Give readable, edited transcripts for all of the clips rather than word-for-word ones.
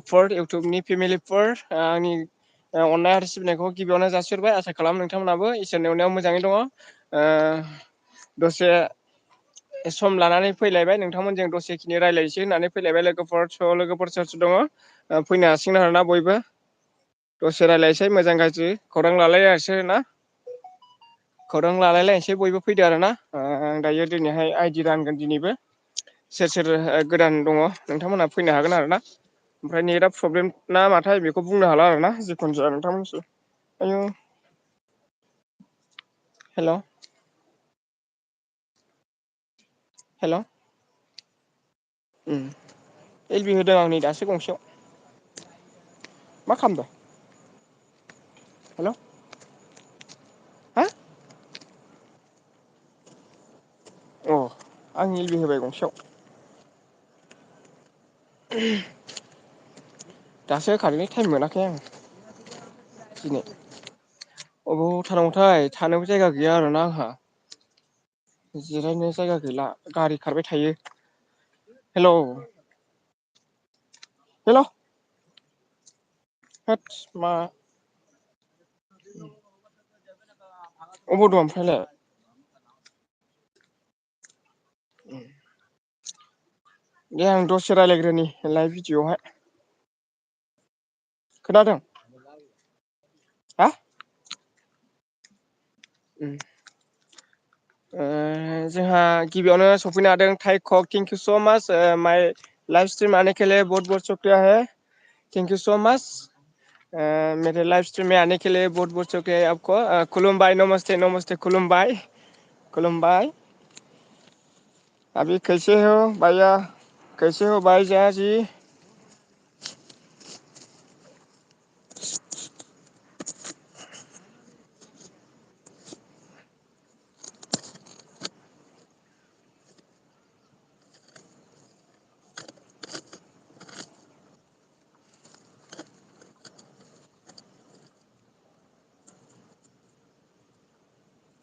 Four इउटुबनि फेमिलिफोर आंनि अननाय आरो सिबिनायखौ गिबियावनो जासिहरबाय आसा खालामो नोंथांमोनहाबो इसोरनि अननायाव मोजाङै दङ। दसे सम लानानै फैलायबाय नोंथांमोनजों दसेखिनि रायज्लायसै होननानै फैलायबाय लोगोफोर सोर सोर दङ फैनो हासिगोन आरोना बयबो दसे रायज्लायनोसै मोजां गाज्रि खौरां लालायलायसै ना खौरां लालायलायनोसै बयबो फैदो आरोना आं दायो दिनैहाय आइडि रानगोन दिनैबो सोर सोर गोदान दङ नोंथांमोनहा फैनो हागोन आरो ना ओमफ्राय नेटआ प्रब्लेम ना माथाय बेखौ बुंनो हाला आरोना जिखुनु जाया नोंथांमोनसो आयौ हेल' हेल' एल बि होदों आं नै दासो गंसेयाव मा खालामदों हेल' हा अ आं एल बि होबाय गंसेयाव दासो होखादोंलै टाइम मोनाखै आं दिनै अबाव थानांगौथाय थानोबो जायगा गैया आरोना आंहा जिरायनो जायगा गैला गारि खारबाय थायो हेल' हेल' होदस मा अबाव दं ओमफ्रायलाय दे आं दसे रायज्लायग्रोनि लाइभ भिडिअ'आवहाय खोनादों हा जोंहा गिबियावनो सफैनो हादों टाइकक थेंक इउ स' माच माइ लाइफ स्ट्रिम आने के लिए बहुत बहुत शुक्रिया है थेंक इउ स' माच मेरे लाइफ स्ट्रीम में आने के लिए बहुत बहुत शुक्रिया है आपको खुलुमबाय नमस्ते नमस्ते खुलुमबाय खुलुमबाय अभी कैसे हो भैया कैसे हो भाईजान जी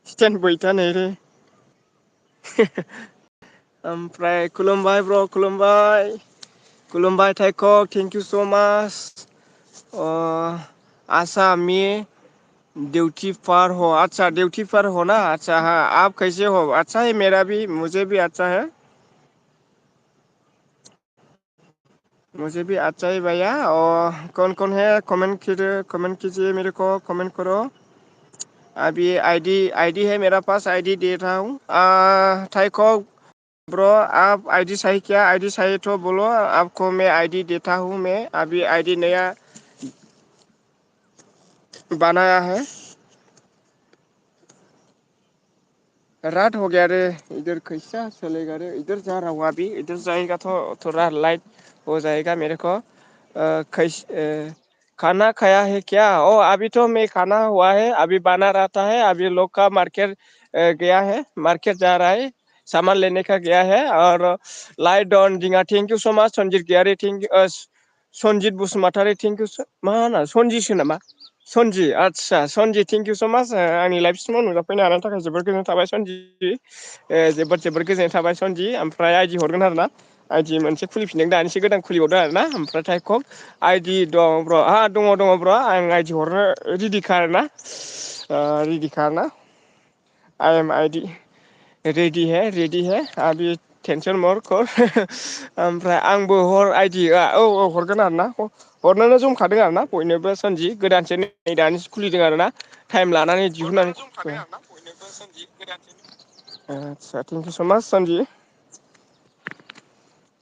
स्टेन बैथा नै रे ओमफ्राय खुलुमबाय ब्र' खुलुमबाय खुलुमबाय थेंक इउ स' माच अ आसा मि ड्यूटी पर हो अच्छा ड्यूटी पर हो ना अच्छा हाँ आप कैसे हो अच्छा है मेरा भी मुझे भी अच्छा है मुझे भी अच्छा ही भैया और कौन है कमेंट कीजिए मेरे को कमेंट करो अभी आईडी है मेरा पास आईडी दे रहा हूँ थाइको ब्रो आप आईडी सही क्या आईडी सही तो बोलो आपको मैं आईडी देता हूँ मैं अभी आईडी नया बनाया है रात हो गया रे इधर कैसा चलेगा रे इधर जा रहा हूँ अभी इधर जाएगा तो थोड़ा लाइट हो जाएगा मेरे को खाना खाया है क्या ओ अभी तो मैं खाना हुआ है अभी बना रहता है अभी लोग का मार्केट गया है मार्केट जा रहा है सामान लेने का गया है और लाइट डन दिङा thank you so' much Sanjit Giyari thank you Sanjit Basumatary thank you मा होनो सनजिसो नामा सनजि आदसा सनजि थेंक इउ स' माच आंनि लाइफ स्ट्रिमाव नुजाफैनो हानायनि थाखाय जोबोर गोजोननाय थाबाय सनजि जोबोद गोजोननाय थाबाय सनजि ओमफ्राय आइडि हरगोन आरो ना आइडि मोनसे खुलिफिनदों दानिसो गोदान खुलिबावदों आरो ना ओमफ्राय थेंक आइडि दं ब्र' दङ ब्र' आं आइडि हरनो रेडिखा आरोना रेडिखा ना आइ एम आइडि रेडि है अभी टेनसन मत कर ओमफ्राय आंबो हर आइदि औ हरगोन आरो ना हरनोनो जमखादों आरो ना बयनोबो सोनजि गोदानसो नै दानिसो खुलिदों आरो ना टाइम लानानै दिहुननानै आदसा थेंक इउ स' माच सनजि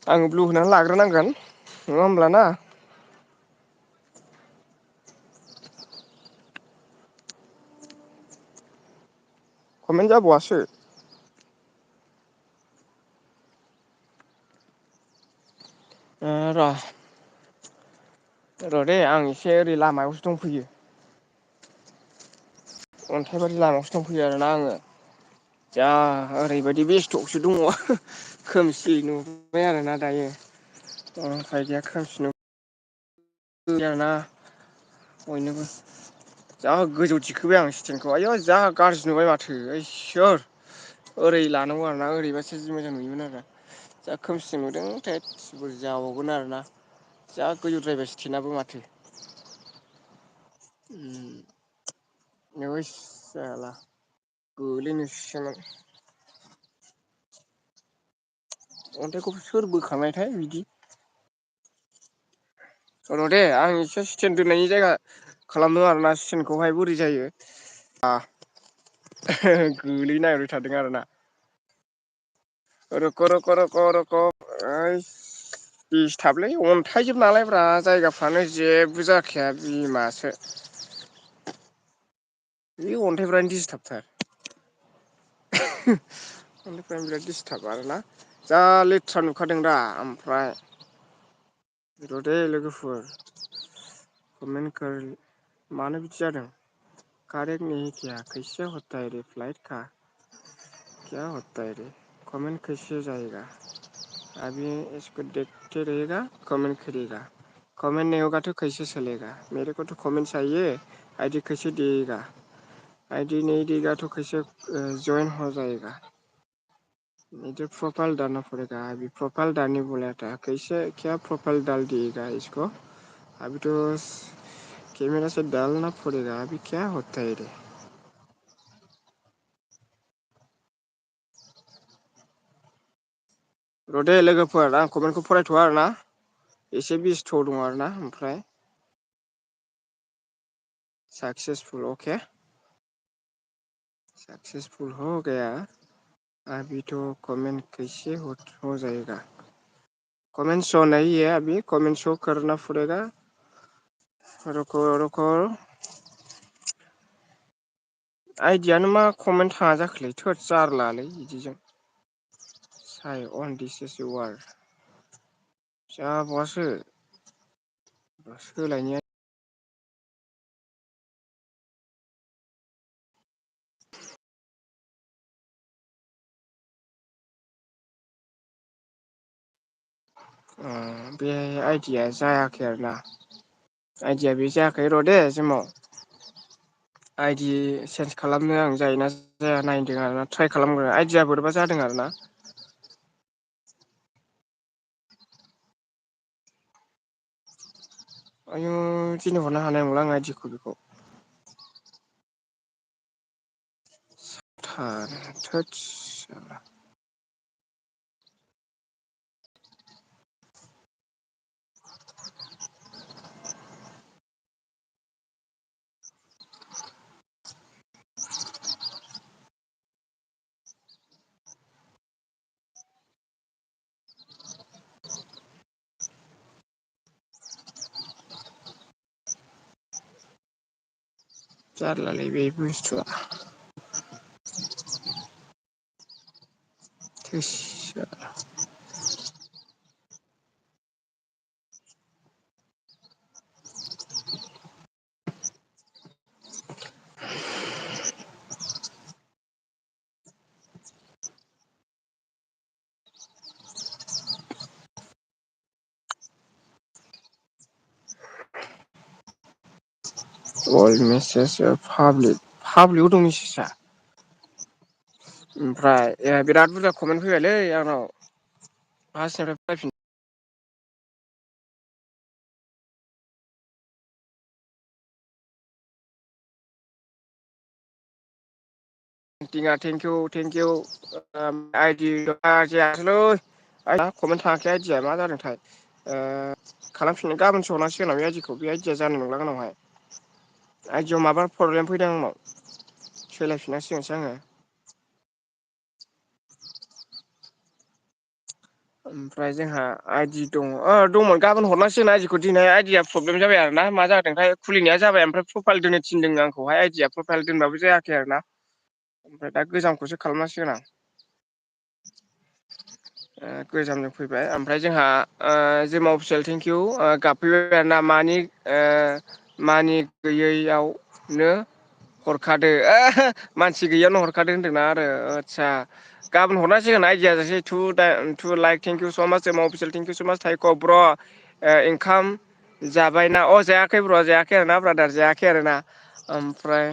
आङो ब्लु होनानै लाग्रोनांगोन नङा होमब्लाना कमेन्ट जाबावासो र' र' दे आं एसे ओरै लामायावसो दंफैयो अन्थाइबारि लामायावसो दंफैयो आरोना आङो जा ओरैबायदि बेस्थ'सो दङ खोमसि नुबाय आरोना दायो उफाय गैया खोमसि आरोना बयनोबो जा गोजौ थिखोबाय आं सिटिंखौ आयौ जा गाज्रि नुबाय माथो इसोर ओरै लानांगौ आरोना ओरैबासो जि मोजां नुयोमोन आरो जा खोमसि नुदों थोद बोरै जाबावगोन आरोना जा गोजौद्रायबो स्टेनाबो माथो। ओइस साला गोलैनोसैसोमोन। अन्थाइखौ सोर बोखांनायथाय बिदि। र' दे आं एसे स्टेेन दोननायनि जायगा खालामदों आरोना स्टेनखौहाय बोरै जायो। गोलैनो नागिरबाय थादों आरोना। रख' रख' रख' रख' ओइस दिसथाबलै अन्थाइजोब नालाय ब्रा जायगाफ्रानो जेबो जाखाया बिमासो। बे अन्थाइफ्रानो दिसथाबथार। अन्थाइफ्रानो बिराद दिसथाब आरोना जा लेथ्रा नुखादों दा ओमफ्राय र' दे लोगोफोर कमेन्ट कर मानो बिदि जादों कारेक्ट नहीं किया कैसे होता है रे फ्लाइट का क्या होता है रे कमेन्ट कैसे जाएगा अभी इसको देखते रहिएगा कमेन्ट करिएगा कमेन्ट नहीं होगा तो कैसे चलेगा मेरे को तो कमेन्ट चाहिए आईडी कैसे दिएगा आईडी नहीं देगा तो कैसे ज्वाइन हो जाएगा इधर प्रोफाइल डालना पड़ेगा अभी प्रोफाइल डालने बोला था कैसे क्या प्रोफाइल डाल दिएगा इसको अभी तो कैमरा से डालना पड़ेगा अभी क्या होता है रे र' दे लोगोफोर आं कमेन्टखौ फरायथ'आ आरोना एसे बेस्थ' दङ आरोना ओमफ्राय सक्सेसफुल अके सक्सेसफुल हो गया अभी तो कमेंट कैसे हो जाएगा कमेंट शो नहीं है अभी कमेंट शो करना पड़ेगा रुको रुको आइडियानो मा कमेन्ट थाङा जाखोलै थोद जारलालै बिदिजों साइ अन दिस इज वार जाबावासो सोलायनाया बे आइडिया जायाखै आरोना आइदिया बे जायाखै र' दे जिमाव आइदि चेन्ज खालामनो आं जायोना जाया नायदों आरोना ट्राइ खालामग्रो आइदिया बोरैबा जादों आरो ना आयु दिनै हरनो हानाय नंला आं आइदिखौ बेखौ थोदस जारलालै बे बुस्थुआ थैस अल मेसेज पाब्लिकआव दं मेसेजआ ओमफ्राय बिराद बुरजा कमेन्ट फैबायलै आंनाव फार्स्टनिफ्राय फैफिन दिङा थेंकिउ थेंकिउ आइदि जायासैलै कमेन्ट थाङाखै आइडिया मा जादोंथाय खालामफिननो गाबोनसो हरनांसिगोन बे आइदिखौ बे आइदिया जानाय नंला आंनावहाय आइदियाव माबा प्रब्लेम फैदों आंनाव सोलायफिनांसिगोनसो आङो ओमफ्राय जोंहा आइदि दङ दंमोन गाबोन हरनांसिगोन आइदिखौ दिनै आइडिया प्रब्लेम जाबाय आरो ना मा जादोंथाय खुलिनाया जाबाय ओमफ्राय प्रफाइल दोननो थिनदों आंखौहाय आइडिया प्रफाइल दोनबाबो जायाखै आरो ना ओमफ्राय दा गोजामखौसो खालामनांसिगोन आं गोजामजों फैबाय ओमफ्राय जोंहा जिमा अफिसियेल थेंकिउ गाबफैबाय आरो ना मानि गैयैयावनो हरखादो मानसि गैयियावनो हरखादो होनदोंना आरो आदसा गाबोन हरनांसिगोन आइदिया जासै टु लाइक थेंकिउ स' माच अफिसियेल थेंकिउ स' माच थाइख' ब्र' ओंखाम जाबायना जायाखै ब्र' जायाखै आरोना ब्रादार जायाखै आरोना ओमफ्राय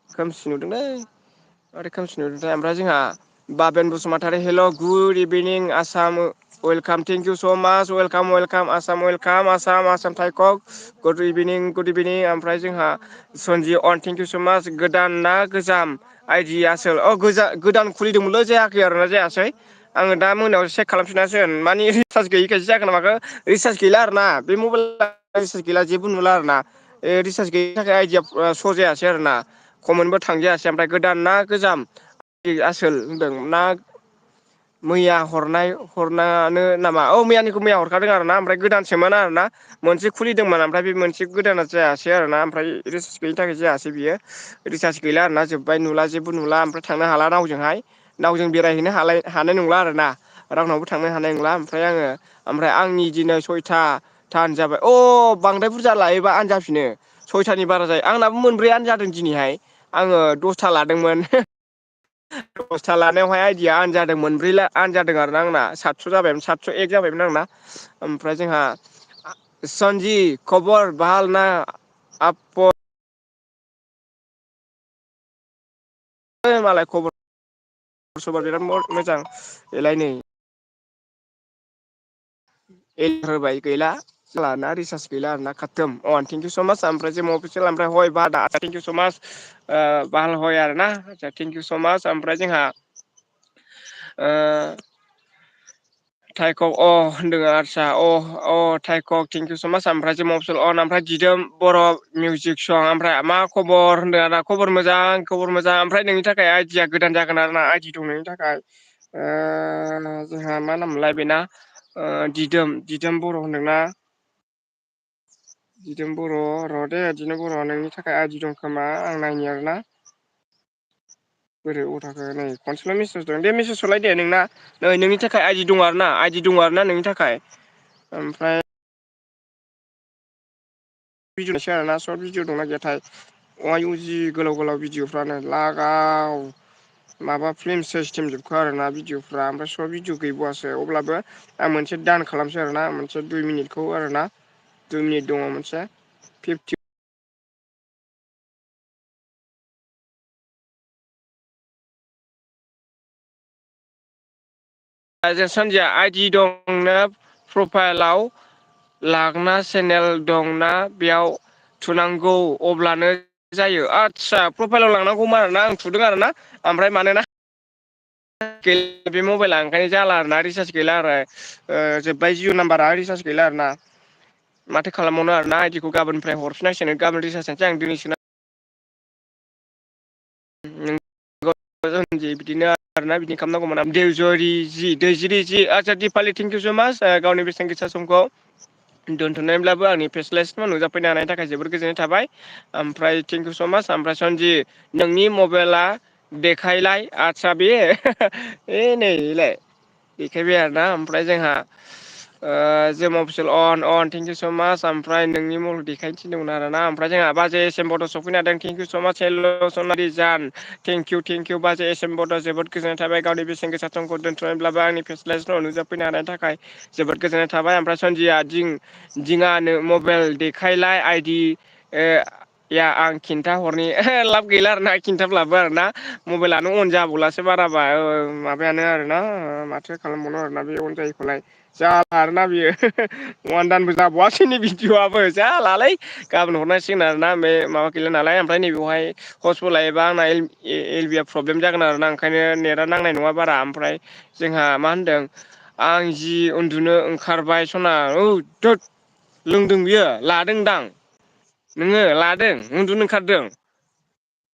खोमसि नुदोंलै ओरै खोमसि नुदोंथाय ओमफ्राय जोंहा Baben Basumatary hello' good evening Assam welcome thank you so' much welcome welcome Assam welcome Assam Assam थाइखग गुड इभिनिं ओमफ्राय जोंहा सनजि अन थेंक इउ स' माच गोदान ना गोजाम आइदि आसोल गोदान खुलिदोंमोनल' जायाखै आरोना जायासै आङो दा मोनायाव चेक खालामफिनांसिगोन मानि रिसार्ज गैयिखायसो जाखो ना माखो रिसार्ज गैला आरो ना बे मबाइला रिसार्ज गैला जेबो नुला आरो ना रिसार्ज गैयिनि थाखाय आइडिया स' जायासै आरो ना कमेन्टबो थांजायासै ओमफ्राय गोदान ना गोजाम आसोल होनदों ना मैया हरनानो नामा औ मैयानिखौ मैया हरखादों आरो ना ओमफ्राय गोदानसोमोन आरो ना मोनसे खुलिदोंमोन ओमफ्राय बे मोनसे गोदाना जायासै आरो ना ओमफ्राय रिसार्ज गैयिनि थाखाय जायासै बियो रिसार्ज गैला आरोना जोब्बाय नुला जेबो नुला ओमफ्राय थांनो हाला रावजोंहाय नावजों बेरायहैनो हानाय नंला आरोना रावनावबो थांनो हानाय नंला ओमफ्राय आंनि दिनै सयथा थान जाबाय अ बांद्राय बुरजा लायोबा आनजाफिनो सयथानि बारा जायो आंनाबो मोनब्रैयानो जादों दिनैहाय आङो 10था लादोंमोन 10था लानायावहाय आइडिया आन जादों मोनब्रै आन जादों आरो ना आंना 700 जाबायमोन 701 जाबायमोन आंना ओमफ्राय जोंहा सनजि खबर बाहाल ना आप मालाय खबर सबर बिराद मोजां बेलाय नै होबाय गैला जोंहाना रिसार्ज गैला आरोना खाथोम अ थेंक इउ स' माच ओमफ्राय जे अफिसियेल ओमफ्राय हय बा थेंक इउ स' माच बाहाल हय आरो ना आसा थेंक इउ स' माच ओमफ्राय जोंहा थाइखक होनदों आदसा थाइखक थेंक इउ स' माच ओमफ्राय जे मफसल अन ओमफ्राय दिदोम बर' मिउजिक सं ओमफ्राय मा खबर होनदों आदा खबर मोजां ओमफ्राय नोंनि थाखाय आइडिया गोदान जागोन आरो ना आइडि दं नोंनि थाखाय जोंहा मा नाममोनलाय बेना दिदोम बर' होनदोंना दिदोम बर' र' दे दिदोम बर' नोंनि थाखाय आइदि दं खोमा आं नायनि आरोना बोरै अथाखो नै खनसेल' मेसेज दं दे मेसेज हरलाय दे नोंना नै नोंनि थाखाय आइदि दं आरो ना आइदि दङ आरो ना नोंनि थाखाय ओमफ्राय भिडिअ'सै आरोना सर्ट भिडिअ दंना गैयाथाय आयु जि गोलाव गोलाव भिडिअफ्रानो लागाव माबा फिल्म सिस्टेम जोबखो आरोना भिडिअफ्रा ओमफ्राय सर्ट भिडिअ गैबावासो अब्लाबो आं मोनसे दान खालामसै आरोना मोनसे 2 मिनिटखौ आरोना 2 मिनिट दङ मोनसे 50 सानजिया आइदि दंना प्रफाइलाव लागना चेनेल दंना बेयाव थुनांगौ अब्लानो जायो आदसा प्रफाइलाव लांनांगौमोन आरोना आं थुदों आरोना ओमफ्राय मानोना गैला बे मबाइला ओंखायनो जाला आरोना रिसार्ज गैला आरो जोब्बाय जिअ नाम्बारा रिसार्ज गैला आरोना माथो खालामबावनो आरोना आइडिखौ गाबोननिफ्राय हरफिनांसिगोन गाबोन रिसार्ज जानोसै आं दिनै सोना बिदिनो आरोना बिदिनो खालामनांगौमोन दैजिरि जि आदसा दिपालि थेंक इउ स' माच गावनि बेसेन गोसा समखौ दोनथ'नायब्लाबो आंनि फेस्लास नुजाफैनो हानायनि थाखाय जोबोद गोजोननाय थाबाय ओमफ्राय थेंक इउ स' माच ओमफ्राय सनजि नोंनि मबाइला देखायलाय आदसा बे नैलाय देखायबाय आरोना ओमफ्राय जोंहा जेम अफिसियेल अन थेंक इउ स' माच ओमफ्राय नोंनि महर देखायनो थिनदोंमोन आरोना ओमफ्राय जोंहा बाजै एस एम बड' सफैनो हादों थेंक इउ स' माच हेल' सनारि जान थेंक इउ बाजै एस एम बड' जोबोद गोजोननाय थाबाय गावनि बेसेन गोसा समखौ दोन्थ'नायब्लाबो आंनि फेस्लास्टाव नुजाफैनो हानायनि थाखाय जोबोद गोजोननाय थाबाय ओमफ्राय सनजिया दिङानो मबाइल देखायलाय आइदि आं खिन्था हरनि लाब गैला आरोना खिन्थाब्लाबो आरोना मबाइलानो अन जाबावलासो बाराबा माबायानो आरोना माथो खालामबावनो आरोना बे अन जायैखौलाय जाला आरोना बियो अवान दानबो जाबावासै नै भिडिअ'आबो जालालै गाबोन हरनांसिगोन आरोना बे माबा गैला नालाय ओमफ्राय नैबेवहाय हसपट लायोबा आंना एल बि आ प्रब्लेम जागोन आरोना ओंखायनो नेटआ नांनाय नङा बारा ओमफ्राय जोंहा मा होनदों आं जि उन्दुनो ओंखारबाय सना थोद लोंदों बियो लादोंदां नोङो लादों उन्दुनो ओंखारदों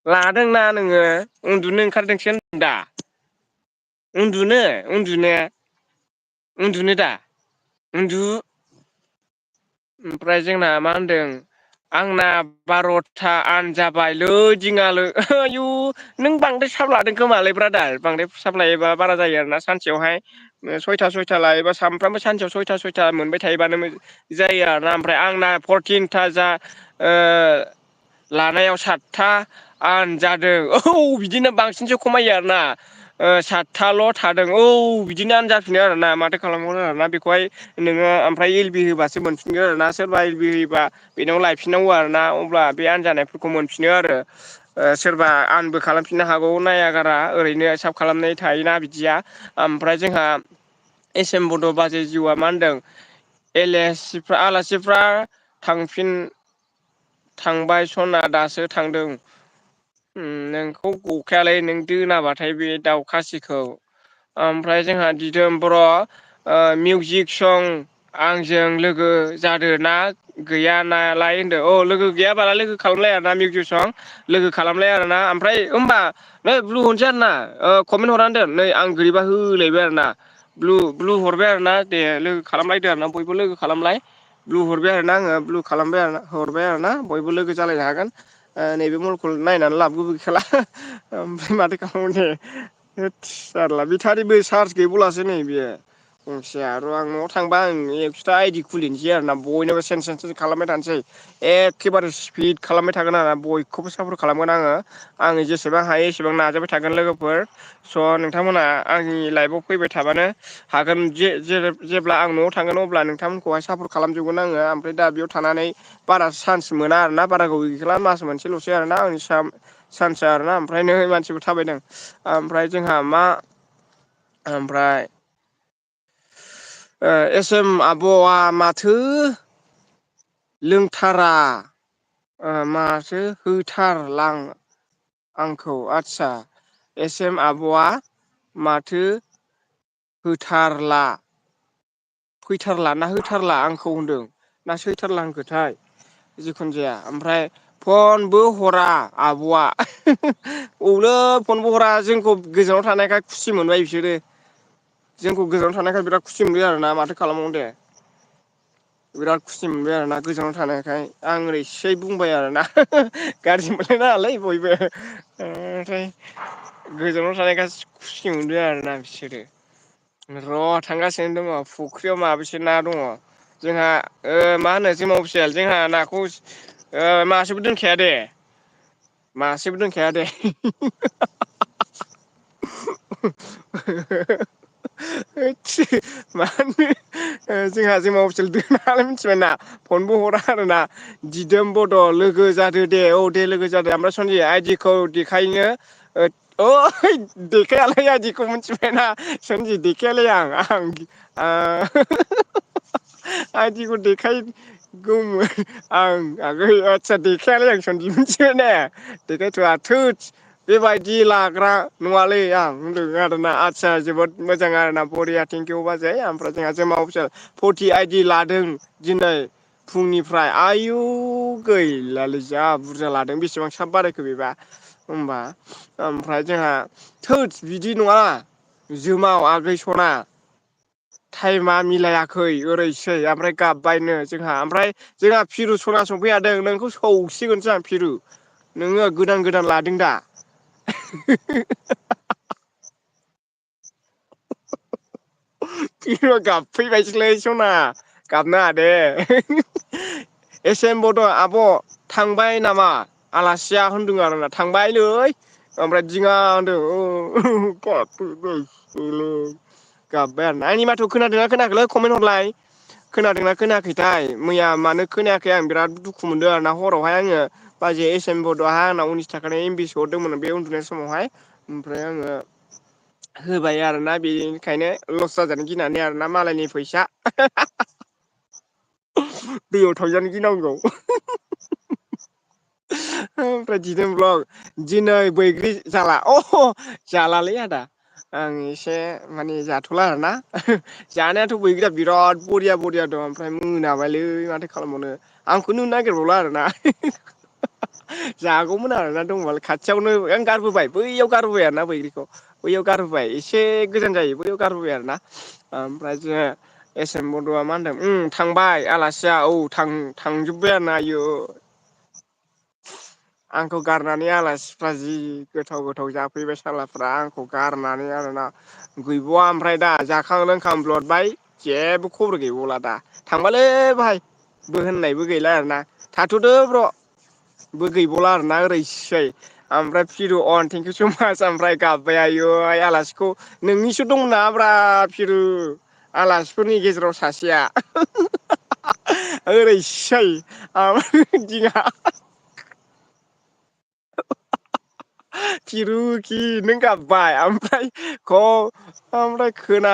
लादोंना नोङो उन्दुनो ओंखारदोंसो होनदों दा उन्दुनो दा उन्दु ओमफ्राय जोंना मा होनदों आंना 12था आन जाबायलै दिङालै आयु नों बांद्राय साब लादों खोमालै ब्रादार बांद्राय साब लायोबा बारा जायो आरोना सानसेयावहाय सयथा लायोबा सानफ्रामबो सानसेयाव सयथा मोनबाय थायोबानो जायो आरोना ओमफ्राय आंना 14था लानायाव 7था आन जादों बिदिनो बांसिनसो खमायो आरोना 7थाल' थादों बिदिनो आन जाफिनो आरोना माथो खालामबावनो आरोना बेखौहाय नोङो ओमफ्राय एल बि होबासो मोनफिनगोन आरोना सोरबा एल बि होयोबा बेनाव लायफिननांगौ आरोना अब्ला बे आनजानायफोरखौ मोनफिनो आरो सोरबा आंबो खालामफिननो हागौ नायागारा ओरैनो साब खालामनाय थायोना बिदिया ओमफ्राय जोंहा एस एम बड' बाजै जिउआ मा होनदों आलासिफ्रा थांबाय सना दासो थांदों। नोंखौ गखायालै नों दोनाबाथाय बे दाउखासिखौ। ओमफ्राय जोंहा दिदोम बर' मिउजिक सं आंजों लोगो जादो ना गैया नालाय होनदों अ लोगो गैयाबालाय लोगो खालामलाय आरोना मिउजिक सं लोगो खालामलाय आरोना ओमफ्राय होमबा नै ब्लु हरनोसै आरो ना कमेन्ट हरनानै दोन नै आं गोरैबा होलायबाय आरो ना ब्लु हरबाय आरो ना दे लोगो खालामलायदो आरो ना बयबो लोगो खालामलाय ब्लु हरबाय आरो ना आङो ब्लु खालामबाय आरो हरबाय आरो ना बयबो लोगो जालायनो हागोन नैबे मलखौ नायनानै लाबोबो गैखाला ओमफ्राय माथो खालामो दे होदस जारला बेटारिबो चार्ज गैबावलासो नै बेयो गंसेया र' आं न'आव थांबा आं एक्सट्रा आइडि खुलिनोसै आरो ना बयनोबो सेन खालामबाय थानोसै एखेबारे स्पिड खालामबाय थागोन आरो बयखौबो सापर्ट खालामगोन आङो जेसेबां हायो एसेबां नाजाबाय थागोन लोगोफोर स' नोंथांमोना आंनि लाइफआव फैबाय थाबानो हागोन जेब्ला आं न'आव थांगोन अब्ला नोंथांमोनखौहाय सापर्ट खालामजोबगोन आङो ओमफ्राय दा बेयाव थानानै बारा चान्स मोना आरोना बारा गोबाव गैखाला मास मोनसेल'सै आरोना आंनि सान्सा आरोना ओमफ्राय नै मानसिबो थाबायदों ओमफ्राय जोंहा मा ओमफ्राय एस एम आब'आ माथो लोंथारा माथो होथारलां आंखौ आदसा एस एम आब'आ माथो होथारला फैथारला ना होथारला आंखौ होनदों ना सैथारला होनखोथाय जिखुनु जाया ओमफ्राय फनबो हरा आब'आ औलै फनबो हरा जोंखौ गोजानाव थानायखाय खुसि मोनबाय बिसोरो जोंखौ गोजानाव थानायखाय बिराद खुसि मोनबाय आरोना माथो खालामबावनो दे बिराद खुसि मोनबाय आरोना गोजानाव थानायखाय आं ओरैसै बुंबाय आरोना गाज्रि मोनलाय नाङालै बयबो ओमफ्राय गोजानाव थानायखाय खुसि मोनदों आरोना बिसोरो र' थांगासिनो दङ फुख्रियाव माबेसे ना दङ जोंहा मा होनो जोंमा अफिसियेल जोंहा नाखौ मासेबो दोनखाया दे मासेबो दोनखाया दे मानो जोंहा जोंमा अफिसियेल दोनालाय मिथिबायना फनबो हरा आरोना दिदोम बड' लोगो जादो दे औ दे लोगो जादो ओमफ्राय सनजि आइदिखौ देखायनो ओइ देखायालै आइदिखौ मिथिबायना सोनजि देखायालै आं आइदिखौ देखायगौमोन आं आगै आदसा देखायालै आं सनजि मिथिबाय ने देखायथ'आ थोदस बेबायदि लाग्रा नङालै आं होनदों आरोना आदसा जोबोद मोजां आरोना बरिया थेंकिउ बाजै ओमफ्राय जोंहा जोंमा अफिसियेल 40 आइडि लादों दिनै फुंनिफ्राय आयु गैलालै जा बुरजा लादों बेसेबां साब बारायखो बेबा होमबा ओमफ्राय जोंहा थोदस बिदि नङा जोमाव आगै सना टाइमा मिलायाखै ओरैसै ओमफ्राय गाबबायनो जोंहा ओमफ्राय जोंहा फिरु सना सफैखादों नोंखौ सौसिगोनसो आं फिरु नोङो गोदान गोदान लादों दा फिरुआ गाबफैबायसैलै सना गाबनाङा दे एस एम बड' आब' थांबाय नामा आलासिया होनदों आरोना थांबायलै ओमफ्राय दिङा होनदों गाबबाय आरोना आंनि माथोखौ खोनादोंना खोनायाखैलै कमेन्ट हरलाय खोनादोंना खोनायाखैथाय मैया मानो खोनायाखै आं बिराद दुखु मोनदों आरोना हरावहाय आङो बाजै एस एम बड'आहा आंनाव 19 थाखानि एमबिसो हरदोंमोन बे उन्दुनाय समावहाय ओमफ्राय आङो होबाय आरोना बेनिखायनो लस जाजानो गिनानै आरोना मालायनि फैसा दैयाव थांजानो गिनांगौ ओमफ्राय दिदोम ब्लक दिनै बैग्रि जाला जालालै आदा आं एसे माने जाथ'ला आरोना जानायाथ' बैग्रिया बिराद बरिया बरिया दं ओमफ्राय मोनाबायलै माथो खालामबावनो आंखौनो नुनो नागिरबावला आरोना जागौमोन आरोना दंबालाय खाथियावनो आं गारबोबाय बैयाव गारबोबाय आरोना बैग्रिखौ बैयाव गारबोबाय एसे गोजान जायो बैयाव गारबोबाय आरोना ओमफ्राय जोङो एस एम बड'आ मा होनदों थांबाय आलासिया औ थांजोब्बाय आरोना आयु आंखौ गारनानै आलासिफ्रा जि गोथाव गोथाव जाफैबाय सालाफ्रा आंखौ गारनानै आरोना गैबावा ओमफ्राय दा जाखां लोंखां ब्लदबाय जेबो खबर गैबावला दा थांबालै भाइ बो होननायबो गैला आरोना थाथ'दो ब्र' बो गैबावला आरोना ओरैसै ओमफ्राय फिरु अन थेंकिउ स' मास ओमफ्राय गाबबाय आयु आलासिखौ नोंनिसो दं नाब्रा फिरु आलासिफोरनि गेजेराव सासेया ओरैसै दिङा थिरुखि नों गाबबाय ओमफ्राय खोना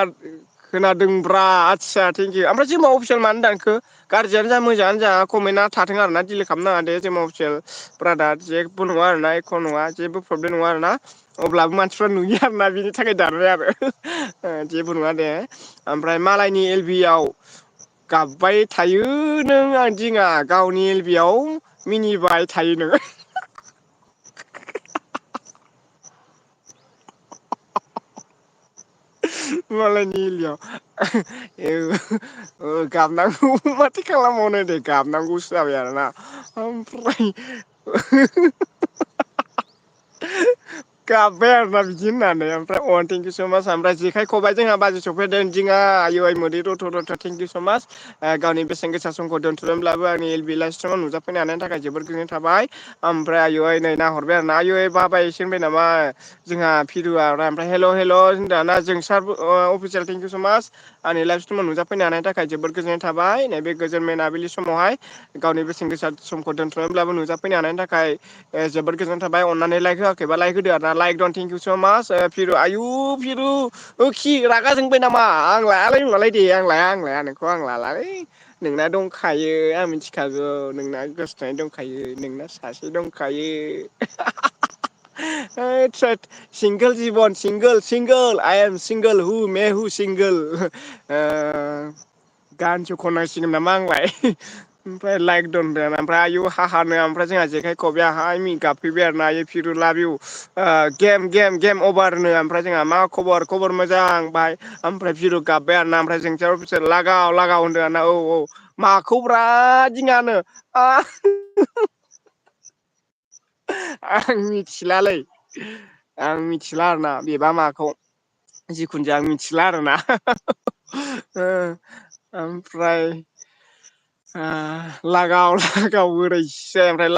खोनादोंब्रा आदसा थेंकिउ ओमफ्राय जोंमा अफिसियेल मानो दानखो गाज्रियानो जा मोजाङानो जा कमेन्टआ थाथों आरोना दिलिट खालामनाङा दे जोंमा अफिसियेल ब्रादार जेबो नङा आरोना एख' नङा जेबो प्रब्लेम नङा आरोना अब्लाबो मानसिफ्रा नुयो आरोना बिनि थाखाय दानबाय आरो जेबो नङा दे ओमफ्राय मालायनि एलबि आव गाबबाय थायो नों आं दिङा गावनि एल बि आव मिनिबाय थायो नों मालायनि एलबियाव गाबनांगौ माथो खालामबावनो दे गाबनांगौसो जाबाय आरोना ओमफ्राय गाबबाय आरोना बिदि होननानै ओमफ्राय अ थेंकिउ स माच ओमफ्राय जेखाय खबाइ जोंहा बाजै सफैदों दिङा आय आइ मोदै रथ' रथ' थेंकिउ स माच गावनि बेसेन गोसा समखौ दोन्थ'दोंब्लाबो आंनि एल बि लाइफ स्ट्रिमाव नुजाफैनो हानायनि थाखाय जोबोद गोजोननाय थाबाय ओमफ्राय आय नै नाहरबाय आरो ना आय बाबाय एसे होनबाय नामा जोंहा फिरुआ ओमफ्राय हेल' हेल' होनदों जोंसार अफिसियेल थेंकिउ स माच आंनि लाइफ स्ट्रिमाव नुजाफैनो हानायनि थाखाय जोबोद गोजोननाय थाबाय नैबे गोजोन मोनाबिलि समावहाय गावनि बेसेन गोसा समखौ दोन्थ'नानैब्लाबो नुजाफैनो हानायनि थाखाय जोबोद गोजोननाय थाबाय अननानै लाइक होआखैबा लाइक होदो आरोना लाइक दं थेंकिउ स माच फिरु आयु फिरु खि रागा जोंबाय नामा आं लायालै होनबालाय दे आं लाया नोंखौ आं लालालै नोंना दंखायो आं मिथिखागौ नोंना गोसोथोनाय दंखायो नोंना सासे दंखायो होद सिंगोल जिबन सिंगोल आइ एम सिंगोल हु मे हु सिंगोल गानसो खननांसिगोन नामा आंलाय ओमफ्राय लाइक दनदो ओमफ्राय आयु हाहानो ओमफ्राय जोंहा जेखाय खबाइयाहाय गाबफैबाय आरो ना फिरु लाभ इउ गेम अभारनो ओमफ्राय जोंहा मा खबर मोजां बाय ओमफ्राय फिरु गाबबाय आरोना ओमफ्राय जोंसार अफिसियेल लागाव होनदों आरोना औ माखौब्रा दिङानो आं मिथिलालै आं मिथिला आरोना बेबा माखौ जिखुनु जाया आं मिथिला आरोना ओमफ्राय लागाव बोरैसो ओमफ्राय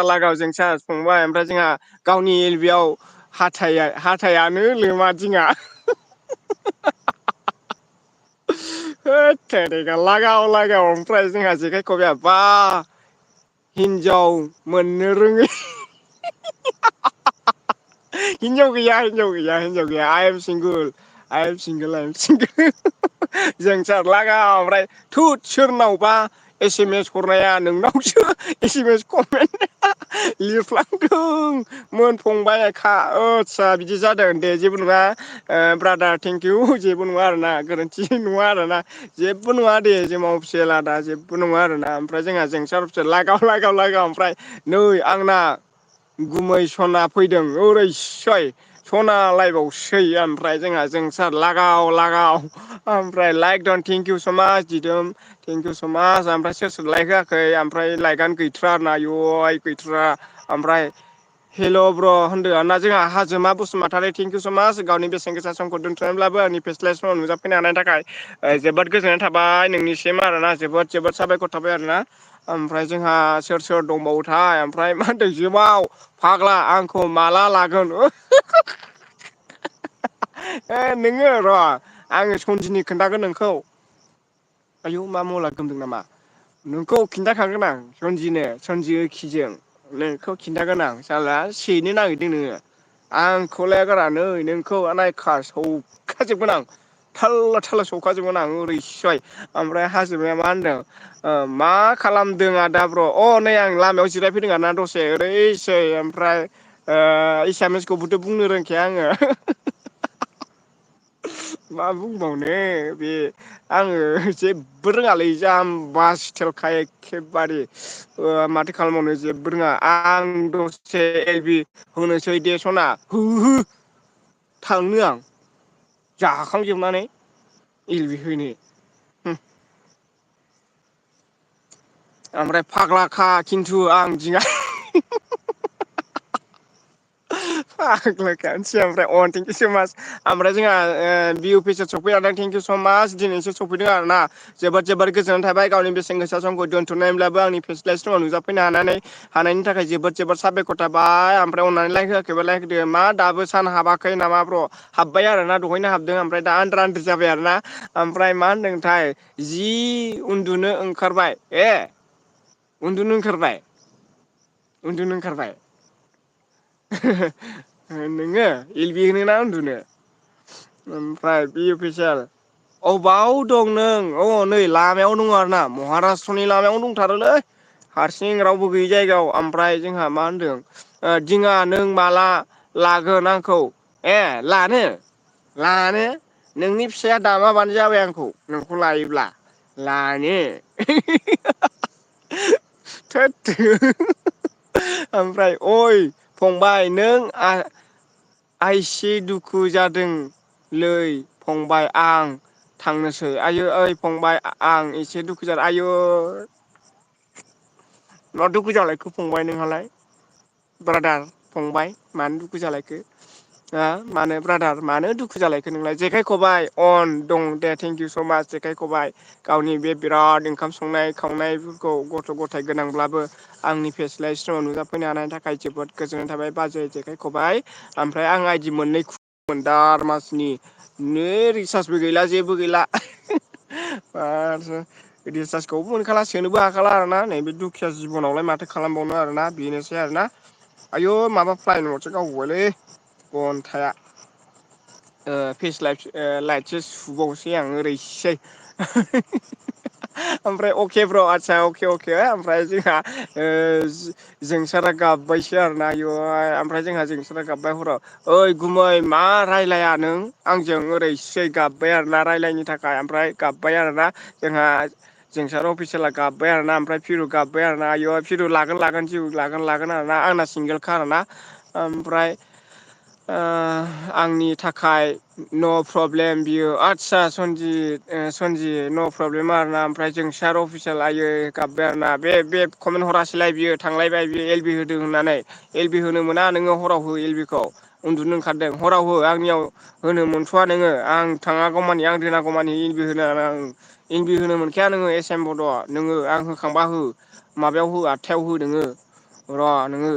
लागाव जोंसार फंबाय ओमफ्राय जोंहा गावनि एल बि आव हाथायानो लोमा दिङा होद तेरिका लागाव ओमफ्राय जोंहा जेखाइ खबाइआ बा हिनजाव मोननो रोङै हिनजाव गैया आइ एम सिंगोल जोंसार लागाव ओमफ्राय थुद सोरनावबा एस एम एस हरनाया नोंनावसो एस एम एस कमेन्ट लिरफ्लांदों मोनफंबाय आदसा बिदि जादों दे जेबो नङा ब्रादार थेंकिउ जेबो नङा आरोना गोरोन्थि नङा आरोना जेबो नङा दे जोंमा अफिसियेल आदा जेबो नङा आरोना ओमफ्राय जोंहा जोंसार अफिसियेल लागाव ओमफ्राय नै आंना गुमै सना फैदों सना लायबावसै ओमफ्राय जोंहा जोंसार लागाव ओमफ्राय लाइक दं थेंकिउ स माच दिदोम थेंकिउ स माच ओमफ्राय सोर लाइक होआखै ओमफ्राय लाइकआनो गैथ्रा आरोना आय गैथ्रा ओमफ्राय हेल' ब्र' होनदो ना जोंहा हाजोमा बसुमतारी थेंकिउ स माच गावनि बेसेन गोसा समखौ दोन्थ'नानैब्लाबो आंनि फेस्ला समाव नुजाफैनो हानायनि थाखाय जोबोद गोजोननाय थाबाय नोंनिसिम आरोना जोबोद साबायखर थाबाय आरोना ओमफ्राय जोंहा सोर दंबावोथाय ओमफ्राय मा होनदों जोबाव फाग्ला आंखौ माला लागोन नोङो र' आङो सनजिनि खोन्थागोन नोंखौ आयौ मा मला गोमदों नामा नोंखौ खिन्थाखागोन आं सनजिखिजों नोंखौ खिन्थागोन आं साला सेनो नागिरदों नोङो आंखौ लायागारा नै नोंखौ नायखा सौखाजोबगोन आं थाल्ला सौखाजोबगोन आं ओमफ्राय हाजोमाया मा होनदों मा खालामदों आदा ब्र' नै आं लामायाव जिरायफैदों आरोना दसे ओमफ्राय एसामिसखौबोथ' बुंनो रोंखाया आङो मा बुंबावनो बे आङो जेबो रोङालै जाम्बा स्टाइलखा एखेबारे माथो खालामबावनो जेबो रोङा आं दसे एलबि होनोसै दे सना हो थांनो आं जाखांजोबनानै एल बि होनो ओमफ्राय फाग्लाखा खिन्थु आं दिङा फाग्लाखानोसै ओमफ्राय थेंकिउ स माच ओमफ्राय जोंहा बि अफिसाव सफैखादों थेंकिउ स माच दिनैसो सफैदों आरोना जोबोद गोजोननाय थाबाय गावनि बेसेन गोसा समखौ दोन्थ'नायब्लाबो आंनि फेस्ला समाव नुजाफैनो हानायनि थाखाय जोबोद साबायखर थाबाय ओमफ्राय अननानै लाइक होआखैबा लाइक होदो मा दाबो सान हाबाखै नामा ब्र' हाबबाय आरोना दहायनो हाबदों ओमफ्राय दा आद्रा जाबाय आरोना ओमफ्राय मा होनदोंथाय जि उन्दुनो ओंखारबाय उन्दुनो ओंखारबाय नोङो एल बि होनो ना उन्दुनो ओमफ्राय बि अफिसियेल अबाव दं नों अ नै लामायाव दङ आरो ना महाराष्ट्रनि लामायावनो दंथारोलै हारसिं रावबो गैयि जायगायाव ओमफ्राय जोंहा मा होनदों दिङा नों माला लागोन आंखौ ए लानो लानो नोंनि फिसाया दामाबानो जाबाय आंखौ नोंखौ लायोब्ला लानो थोद ओमफ्राय अइ फंबाय नों आइसि दुखु जादोंलै फंबाय आं थांनोसै आयौ ओइ फंबाय आं एसे दुखु जादों आयु मा दुखु जालायखो फंबाय नोंहालाय ब्रादार फंबाय मानो दुखु जालायखो मानो ब्रादार मानो दुखु जालायखो नोंलाय जेखाय खबाइ अन दं दे थेंकिउ स' मास जेखाय खबाइ गावनि बे बिराद ओंखाम संनाय खावनायफोरखौ गथ' गथाय गोनांब्लाबो आंनि फेस्लाय स्राव नुजाफैनो हानायनि थाखाय जोबोद गोजोननाय थाबाय बाजै जेखाइ खबाइ ओमफ्राय आं आइदि मोननै दार मासनि नै रिसार्जबो गैला जेबो गैला रिसार्चखौबो मोनखाला सोनोबो हाखाला आरोना नैबे दुखिया जिबनावलाय माथो खालामबावनो आरोना बेनोसै आरोना आयु माबा फ्लाइन हरसो गावबायलै घन्टाया फेस लाइट लाइटसो सुबावसै आं ओरैसै ओमफ्राय अके ब्र' आदसा अके अके ओमफ्राय जोंहा जोंसारा गाबबायसो आरोना आय ओमफ्राय जोंहा जोंसारा गाबबाय हराव ओइ गुमै मा रायलाया नों आंजों ओरैसै गाबबाय आरोना रायलायनि थाखाय ओमफ्राय गाबबाय आरोना जोंहा जोंसार अफिसियेला गाबबाय आरोना ओमफ्राय फिरु गाबबाय आरोना आय फिरु लागोन लागोन जिउ लागोन आरोना आंना सिंगेलखा आरोना ओमफ्राय आंनि थाखाय न' प्रब्लेम बियो आदसा सनजि न' प्रब्लेम आरोना ओमफ्राय जोंसार अफिसियेल आयो गाबबाय आरोना बे कमेन्ट हरासैलाय बियो थांलायबाय बियो एल बि होदों होननानै एल बि होनो मोना नोङो हराव हो एल बि खौ उन्दुनो ओंखारदों हराव हो आंनियाव होनो मोनथ'वा नोङो आं थाङागौमानि आं दोनागौमानि एल बि होनो आं इनभि होनो मोनखाया नोङो एस एम बड' नोङो आं होखांबा हो माबायाव हो 8थायाव हो नोङो र' नोङो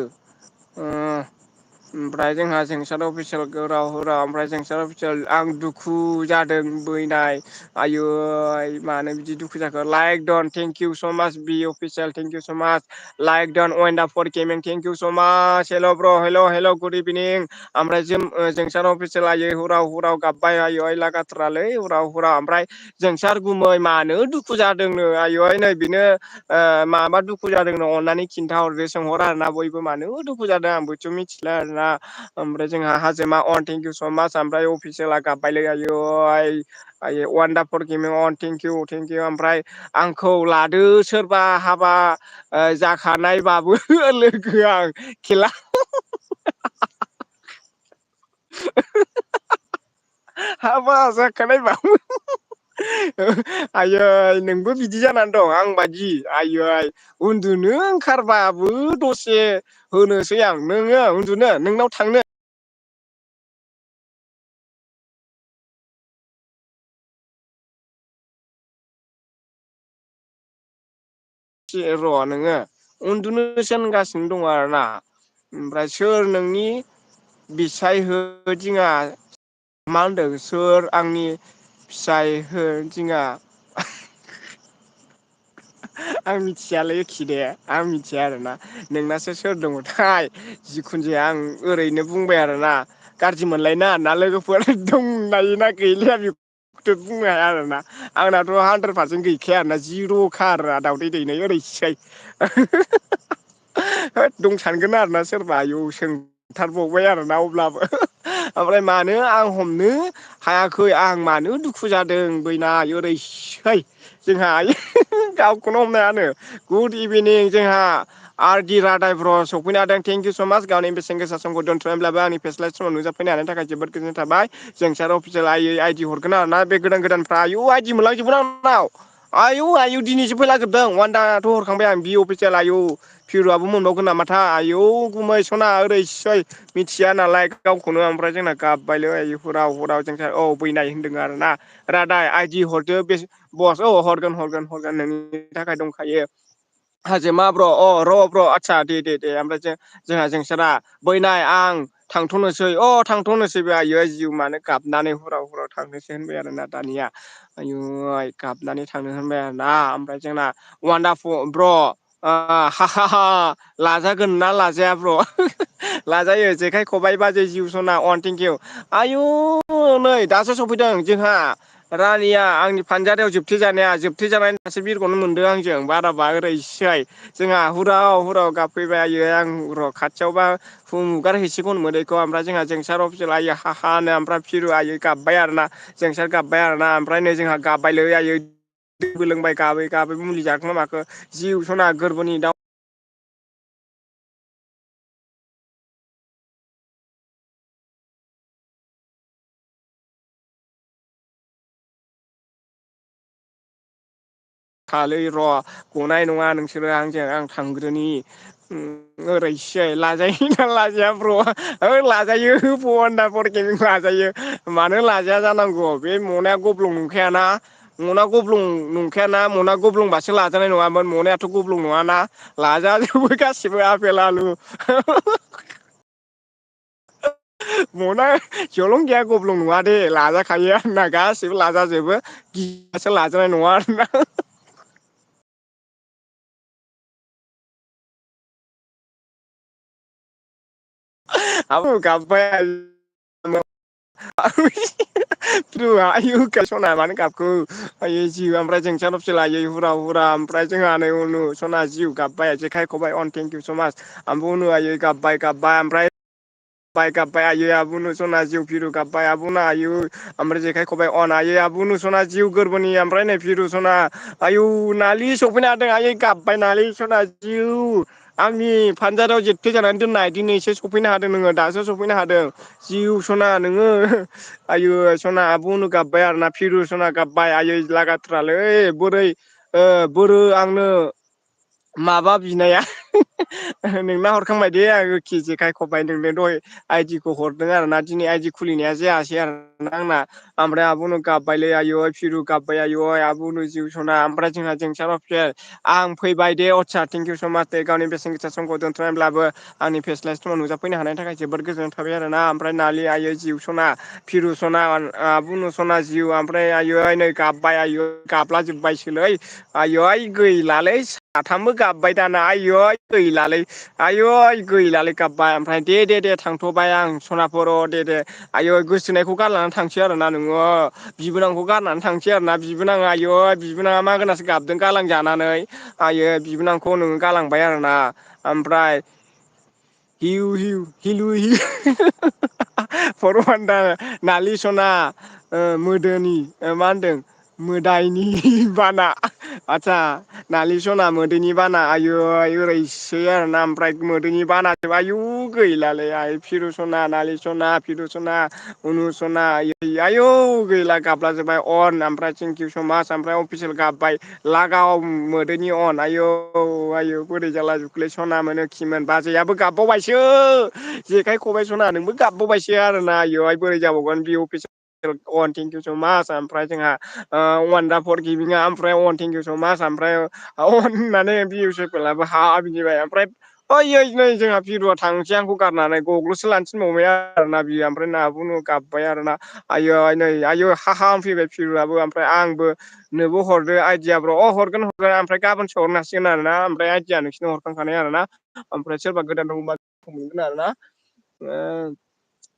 ओमफ्राय जोंहा जोंसार अफिसियेल गोराव हराव ओमफ्राय जोंसार अफिसियेल आं दुखु जादों बैनाय आयै मानो बिदि दुखु जाखो लाइक दन थेंकिउ स' माच बि अफिसियेल थेंकिउ स' माच लाइक दन वेन्डार फर गेमिं थेंकिउ स' माच हेल' ब्र' हेल' गुड इभिनिं ओमफ्राय जोंसार अफिसियेल आयै हराव हराव गाबबाय आयै लागाथ्रालै हराव हराव ओमफ्राय जोंसार गुमै मानो दुखु जादोंनो आयै नै बेनो माबा दुखु जादोंनो अननानै खिन्था हरदो सोंहर आरोना बयबो मानो दुखु जादों आंबोथ' मिथिला आरोना ओमफ्राय जोंहा हाजोमा अन थेंकिउ स' माच ओमफ्राय अफिसियेला गाबबायलै आयै वान्डाफुल गेमिं अन थेंकिउ ओमफ्राय आंखौ लादो सोरबा हाबा जाखानायबाबो लोगो आं खेला हाबा जाखानायबाबो आयै नोंबो बिदि जानानै दं आं बादि आयै उन्दुनो ओंखारबाबो दसे होनोसै आं नोङो उन्दुनो नोंनाव थांनो र' नोङो उन्दुनोसो होनगासिनो दङ आरोना ओमफ्राय सोर नोंनि बिसाय हो दिङा मा होनदों सोर आंनि फिसाय हो दिङा आं मिथियालै एखि दे आं मिथिया आरोना नोंनासो सोर दङथाय जिखुनु जाया आं ओरैनो बुंबाय आरोना गाज्रि मोनलायनाङा ना लोगोफोर दंनायोना गैलिया बेखौथ' बुंनो हाया आरोना आंनाथ' 100% गैखाया आरोना जिर'खा आरोना दावदै दैनाय ओरैसै होद दं सानगोन आरोना सोरबा आयौ सोंथारबावबाय आरोना अब्लाबो ओमफ्राय मानो आं हमनो हायाखै आं मानो दुखु जादों बैनाय ओरैसै जोंहा गावखौनो हमनो हायानो गुड इभिनिं जोंहा आर डि रादाय ब्र' सफैनो हादों थेंकिउ स' माच गावनि बेसेन गोसा समखौ दोनथ'नानैब्लाबो आंनि फेस्लाय समाव नुजाफैनो हानायनि थाखाय जोबोद गोजोननाय थाबाय जोंसार अफिसियेल आइदि हरगोन आरोना बे गोदान गोदानफ्रा आयु आइदि मोनलांजोबगोन आंनाव आयु दिनैसो फैलाजोबदों वान्दाथ' हरखांबाय आं बि अफिसियेल आयु फिर'आबो मोनबावगोन नामाथाय आयौ गुमै सना ओरैसै मिथिया नालाय गावखौनो ओमफ्राय जोंना गाबबायलै आयु हराव जोंसार औ बैनाय होनदों आरोना रादाय आइदि हरदो बे बस औ हरगोन नोंनि थाखाय दंखायो हाजोमा ब्र' अ र' ब्र' आदसा दे ओमफ्राय जोंहा जोंसारा बैनाय आं थांथ'नोसै थांथ'नोसै बे आयै जिउ मानो गाबनानै हराव थांनोसै होनबाय आरोना दानिया आयु गाबनानै थांनो होनबाय आरोना ओमफ्राय जोंना वान्डाफुल ब्र' हा हा हा लाजागोन ना लाजाया ब्र' लाजायो जेखाइ खबाइ बाजै जिउ सना अवान थेंकिउ आयु नै दासो सफैदों जोंहा रानिया आंनि फानजारियाव जोबथेजानाया जोबथेजानानै दासो बिरग'नो मोनदों आंजों बाराबा ओरैसै जोंहा हुराव हुराव गाबफैबाय आयो आं र' खाथियावबा हुगार हैसिगौमोन मोदैखौ ओमफ्राय जोंहा जोंसार अफिसियेल आयो हानो ओमफ्राय फिरु आयै गाबबाय आरोना जोंसार गाबबाय आरोना ओमफ्राय नै जोंहा गाबबायलै आयै दैबो लोंबाय गाबै गाबै मुलि जाखोना माखो जिउ सना गोरबोनि दाउ खालै र' गनाय नङा नोंसोरो आंजों आं थांग्रोनि ओरैसै लाजायो ना लाजाया ब्र' लाजायो लाजायो मानो लाजाया जानांगौ बे मनाया गब्लं नंखायाना मना गब्लं नंखायाना मना गब्लंबासो लाजानाय नङामोन मनायाथ' गब्लं नङाना लाजाजोबो गासिबो आफेल आलु मना जलं गैया गब्लं नङा दे लाजाखायो आंना गासैबो लाजाजोबो गिनासो लाजानाय नङा आरोना सना मानो गाबखो आयै जिउ ओमफ्राय जोंसार अफिसियेल आयै हुरा हुरा ओमफ्राय जोंहा नै उनु सना जिउ गाबबाय जेखाइ खबाइ अन थेंकिउ स माच आंबो उन आयै गाबबाय गाबबाय ओमफ्राय गाबबाय आयै आबुनु सना जिउ फिरु गाबबाय आबुना आयु ओमफ्राय जेखाइ खबाइ अन आयै आबुनु सना जिउ गोरबोनि ओमफ्राय नै फिरु सना आयु नालिश सफैनो हादों आयै गाबबाय नालिश सना जिउ आंनि फानजाराव जेबथे जानानै दोननाय दिनैसो सफैनो हादों नोङो दासो सफैनो हादों जिउ सना नोङो आयु सना आब' उनु गाबबाय आरोना फिरु सना गाबबाय आयै लागाथ्रालै बोरै बोरो आंनो माबा बिनाया नोंना हरखांबाय दे आङो के जेखाय खबाय नोंनो दहाय आइदिखौ हरदों आरो ना दिनै आइदि खुलिनाया जायासै आरो ना आंना ओमफ्राय आब'नो गाबबायलै आय फिरु गाबबाय आय आब'नो जिउ सना ओमफ्राय जोंहा जोंसार अफिसियेल आं फैबाय दे अथिसा थेंकिउ स माच दे गावनि बेसेन गोसा समखौ दोनथ'नानैब्लाबो आंनि फेस्लास समाव नुजाफैनो हानायनि थाखाय जोबोद गोजोननाय थाबाय आरो ना ओमफ्राय नालि आयै जिउ सना फिरु सना बुनु सना जिउ ओमफ्राय आयै नै गाबबाय आय गाबला जोबबायसोलै आयै गैलालै साथामबो गाबबाय दाना आयै गैलालै आयै गैलालै गाबबाय ओमफ्राय दे थांथ'बाय आं सनाफोर दे आयै गोसोथोनायखौ गारनानै थांसै आरोना नोङो बिबोनांखौ गारनानै थांसै आरोना बिबोनाङा आयै बिबोनाङा मागोनासो गाबदों गालांजानानै आयै बिबोनांखौ नोङो गालांबाय आरोना ओमफ्राय हिउ हिउ हिलु फरमानदा नालिस सना मोदोनि मा होनदों मोदायनि बाना आदसा नालिस सना मोदैनि बाना आयै ओरैसै आरोना ओमफ्राय मोदैनि बाना आयु गैलालै आइ फिरु सना नालिस सना फिरु सना उनु सना आयौ गैला गाबला जोबबाय अन ओमफ्राय थेंकिउ स माच ओमफ्राय अफिसियेल गाबबाय लागाव मोदैनि अन आयौ आयौ बोरै जाला जोबखोलै सना मोनो खिमोन बाजैयाबो गाबबावबायसो जेखाइ खबाइ सना नोंबो गाबबावबायसो आरोना आयै बोरै जाबावगोन बि अफिस अवान थेंकिउ स माच ओमफ्राय जोंहा वान दा फर गिबिंआ ओमफ्राय अवान थेंकिउ स माच ओमफ्राय होननानै बिउसिफिलाबो हा बिनिबाय ओमफ्राय ओइ नै जोंहा बिरुवा थांसै आंखौ गारनानै गग्ल'सो लानो थिनबावबाय आरोना बियो ओमफ्राय नाबुनु गाबबाय आरोना आयै नै आयै हा फैबाय फिरुआबो ओमफ्राय आंबो नोंबो हरदो आइदियाब्र' हरगोन ओमफ्राय गाबोनसो हरनो हासिगोन आरोना ओमफ्राय आइदिया नोंसिनो हरखांखानाय आरोना ओमफ्राय सोरबा गोदान दंबा मोनगोन आरोना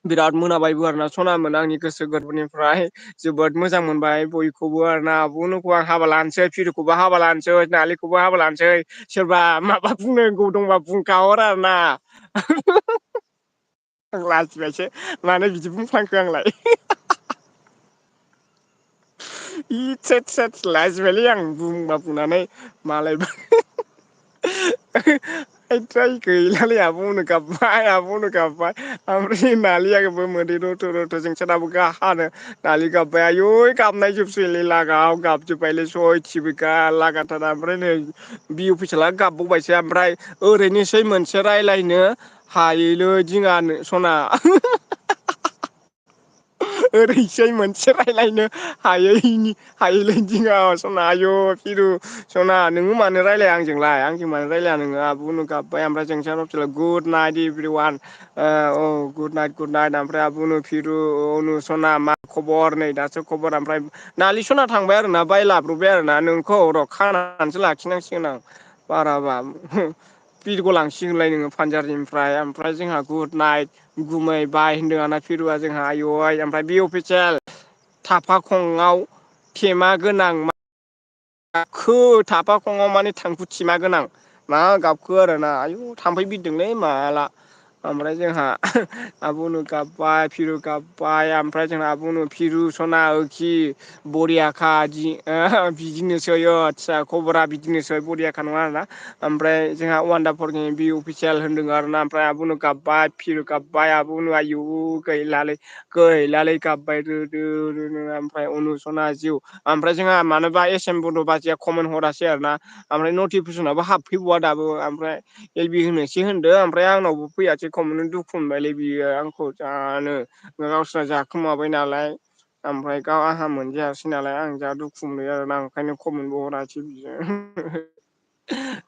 बिराद मोनाबायबो आरोना सना मोन आंनि गोसो गोरबोनिफ्राय जोबोद मोजां मोनबाय बयखौबो आरो ना बुनुखौ आं हाबा लानोसै फिरुखौबो हाबा लानोसै नालिखौबो हाबा लानोसै सोरबा माबा बुंनांगौ दंबा बुंखाहर आरो ना आं लाजिबायसो मानो बिदि बुंफ्लांखो आंलाय इस लाजिबायलै आं बुंबा बुंनानै मालायबा गैलालै आब' अनु गाबबाय ओमफ्राय नालियाबो मोदै रथ' जोंसाराबो हानो नालिक गाबबाय आयु गाबनाय जोबसैलै लागाव गाबजोब्बायलै सयथिबो लागाथार ओमफ्राय नै बि अफिसाला गाबबावबायसो ओमफ्राय ओरैनोसै मोनसे रायलायनो हायैलै दिङा सना ओरैसै मोनसे रायलायनो हायैलै दिङा सना आयु फिरु सना नोङो मानो रायलाया आंजों मानो रायलाया नोङो आब' उनु गाबबाय ओमफ्राय जोंसार official good night everyone good night ओमफ्राय आबुनु फिरु अनु सना मा खबर नै दासो खबर ओमफ्राय नालिसना थांबाय आरोना बाय लाब्रबबाय आरोना नोंखौ र' खानानैसो लाखिनांसिगोन आं बाराबा बिरग' लांसिगोनलाय नोङो फानजारनिफ्राय ओमफ्राय जोंहा गुड नाइट गुमै बाय होनदों आंना फिरुआ जोंहा आयइ ओमफ्राय बे अफिसियेल थाफा खङआव थेमा गोनां गाबखो थाफा खङाव माने थांखु थिमा गोनां मा गाबखो आरोना आयु थाम्फै बिरदोंलै माला ओमफ्राय जोंहा आबुनु गाबबाय फिरु गाबबाय ओमफ्राय जोंहा आबुनु फिरु सना खि बरियाखा बिदिनोसै आदसा खबरा बिदिनोसै बरियाखा नङा आरोना ओमफ्राय जोंहा वान्दारफरनि बि अफिसियेल होनदों आरोना ओमफ्राय आबुनु गाबबाय फिरु गाबबाय आबुनु आयु गैलालै गैलालै गाबबाय रोदो ओमफ्राय अनुसना जिउ ओमफ्राय जोंहा मानोबा एस एम बड' बाजिया कमेन्ट हरासै आरो ना ओमफ्राय नटिफिकेसनाबो हाबफैबावा दाबो ओमफ्राय एल बि होनोसै होनदों ओमफ्राय आंनावबो फैयासै खमनो दुखु मोनबायलै बियो आंखौ जानो गावस्रा जाखोमाबाय नालाय ओमफ्राय गाव आंहा मोनजायासै नालाय आं जा दुखु मोनो आरोना ओंखायनो खमेन्टबो हरासै बियो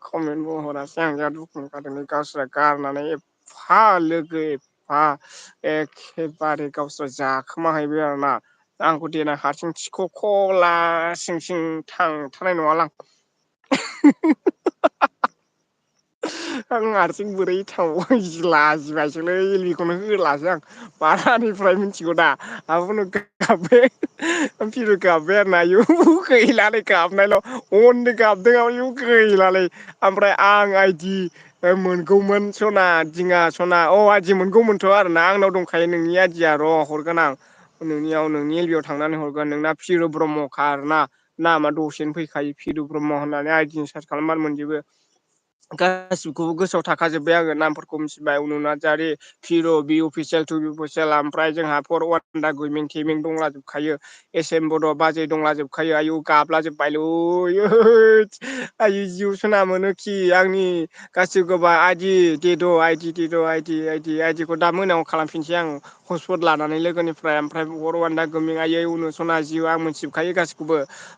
कमेन्टबो हरासै आं जा दुखु मोनखादोंलै गावसोरा गारनानै एफा लोगो एफा एखेबारे गावस्रा जाखोमाहैबाय आरोना आंखौ देनां हारसिं थिखख' लासिं सिं थांथारनाय नङालां आं हारसिं बोरै थांबावगोन लाजिबायसोलै एलबिखौनो होलासै आं बारानिफ्राय मिथिगौ दा आबुनु गाबबाय फिरु गाबबाय आरोना आयु गैलालै गाबनायल' अननो गाबदों आयु गैलालै ओमफ्राय आं आइदि मोनगौमोन सना दिङा सना अ आदि मोनगौमोनथ' आरोना आंनाव दंखायो नोंनि आदिया र' हरगोन आं नोंनियाव नोंनि एलबियाव थांनानै हरगोन नोंना फिर' ब्रह्मखा आरोना नामा दसेनो फैखायो फिरु ब्रह्म होननानै आइडि सार्च खालामबानो मोनजोबो गासिखौबो गोसोआव थाखाजोब्बाय आङो नामफोरखौ मिथिबाय अनु नार्जारि फिर' बि अफिसियेल टु बि अफिसियेल ओमफ्राय जोंहा फर वान गुइमिं थेमिं दंलाजोबखायो एस एम बड' बाजै दंलाजोबखायो आयु गाबलाजोबबायलै आयु जिउ सना मोनोखि आंनि गासिबो गोबा आइदि देद' आइदि देद' आइदिखौ दा मोनायाव खालामफिनसै आं हस्पट लानानै लोगोनिफ्राय ओमफ्राय बर' गोमिं आयै उनु सना जिउ आं मोनथिजोबखायो गासिखौबो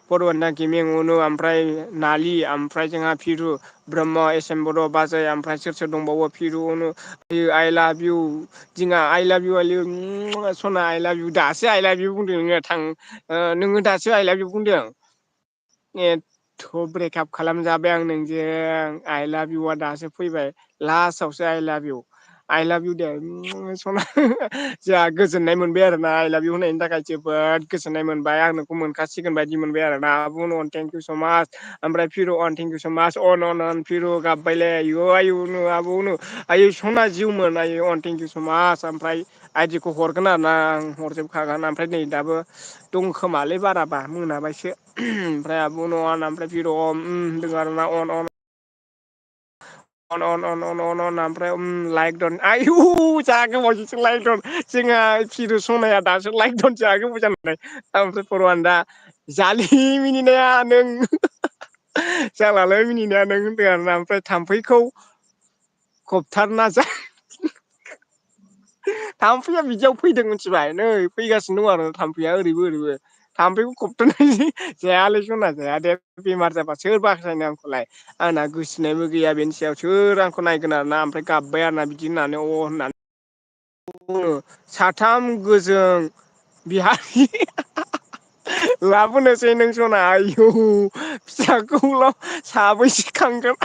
परवना गेमिं अनु ओमफ्राय नालि ओमफ्राय जोंहा फिरु ब्रह्म एस एम बर' बाजै ओमफ्राय सोर सोर दंबावो फिरु अनु आइ लाभ इउ दिङा आइ लाभ इउ आइ सना आइ लाभ इउ दासो आइ लाभ इउ बुंदों नोङो नोङो दासो आइ लाभ इउ बुंदों एथ' ब्रेकआप खालामजाबाय आं नोंजों आइ लाभ इउआ दासो फैबाय लास्टावसो आइ लाभ इउ आइ लाभ इउ दे सना जोंहा गोजोननाय मोनबाय आरोना आइ लाभ इउ होनायनि थाखाय जोबोद गोजोननाय मोनबाय आं नोंखौ मोनखासिगोन बायदि मोनबाय आरो ना बुं थेंक इउ स' माच ओमफ्राय फिर' अन थेंक इउ स' माच अन फिर' गाबबायलै आयु आयु आब' आयु सना जिउमोन आयु अन थेंक इउ स' माच ओमफ्राय आइदिखौ हरगोन आरोना आं हरजोबखागोन ओमफ्राय नै दाबो दंखोमालै बाराबा मोनाबायसो ओमफ्राय आब' ओमफ्राय फिर' होनदों आरोना अन अन ओमफ्राय लाइक दन आयु जा गोबावजोंसो लाइक दन जोंहा फिरु सनाया दासो लाइक दन जा गोबाव जानानै ओमफ्राय पर'आनो दा जालि मिनिनाया नों जालालै मिनिनाया नों होनदों आरोना ओमफ्राय थाम्फैखौ खबथार ना जा थाम्फैया बिदियाव फैदों मिथिबाय नै फैगासिनो दं आरो थाम्फैया ओरैबो ओरैबो थाम्फैखौ खबथार जायालै सना जाया दे बेमार जाबा सोर बासायनो आंखौलाय आंना गुसिनायबो गैया बेनि सायाव सोर आंखौ नायगोन आरोना ओमफ्राय गाबबाय आरोना बिदि होननानै होननानै साथाम गोजों बिहारि लाबोनोसै नों सना आयौ फिसाखौल' साबैसे खांगोन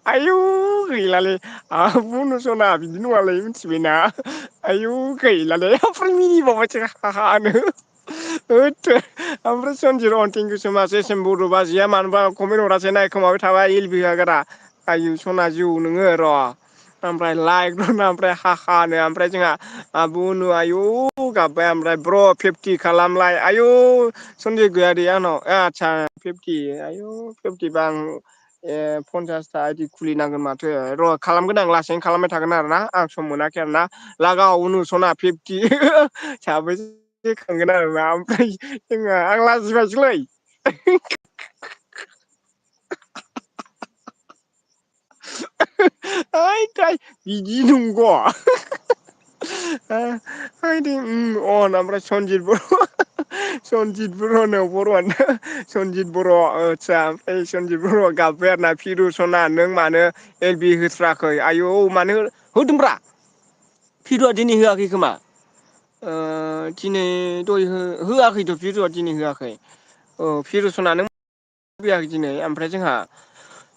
आयौ गैलालै बुंनो सना बिदि नङालै मिथिबायना आयौ गैलालै ओमफ्राय मिनिबावबायसो होद ओमफ्राय सनजिर थेंक इउ स' माच एस एम बर' बाजैया मानोबा कमेन्ट हरासै नायखोमाबाय थाबाय एल बि होआगारा आयु सना जिउ नोङो र' ओमफ्राय लाइक ओमफ्राय हानो ओमफ्राय जोंहा आब' अनु आयु गाबबाय ओमफ्राय ब्र' 50 खालामलाय आयु सनजय गैयादै आंनाव आदसा 50 आयु 50 बा आं 50था आइदि खुलिनांगोन माथो र' खालामगोन आं लासैनो खालामबाय थागोन आरोना आं सम मोनाखै आरोना लागाव अनु सना 50 साबैसे खांगोन आरोना ओमफ्राय जोङो आं लाजिबायसोलै बिदि नंग' ओमफ्राय सनजित बर' सनजित बर' आदसा ओमफ्राय सनजित बर' गाबबाय आरोना फिरु सना नों मानो एल बि होथ्राखै आयौ मानो होदोंब्रा फिर'आ दिनै होआखै खोमा दिनै दहाय होआखैथ' फिर'आ दिनै होआखै औ फिर'सना नों फैयाखै दिनै ओमफ्राय जोंहा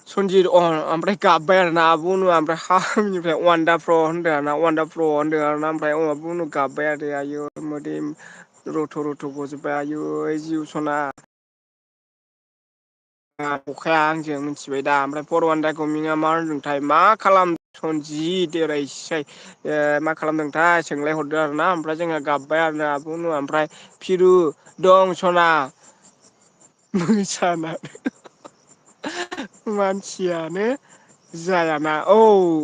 सनजित ओमफ्राय गाबबाय आरोना बुङो ओमफ्राय हानिफ्राय वानडार फ्र होनदों आरोना वानडार फ्र होनदों आरोना ओमफ्राय बुंनो गाबबाय आरो आयु मोदै रथ' रथ' गजोबबाय आयु जिउ सना अखाया आंजों मिथिबाय दा ओमफ्राय पर वानडाखौ मिङा मा होनदोंथाय मा खालाम सनजित ओरैसाय मा खालामदोंथाय सोंलाय हरदो आरो ना ओमफ्राय जोङो गाबबाय आरो ना बुङो ओमफ्राय फिरु दं सना मोसाना मानसियानो जायाना औ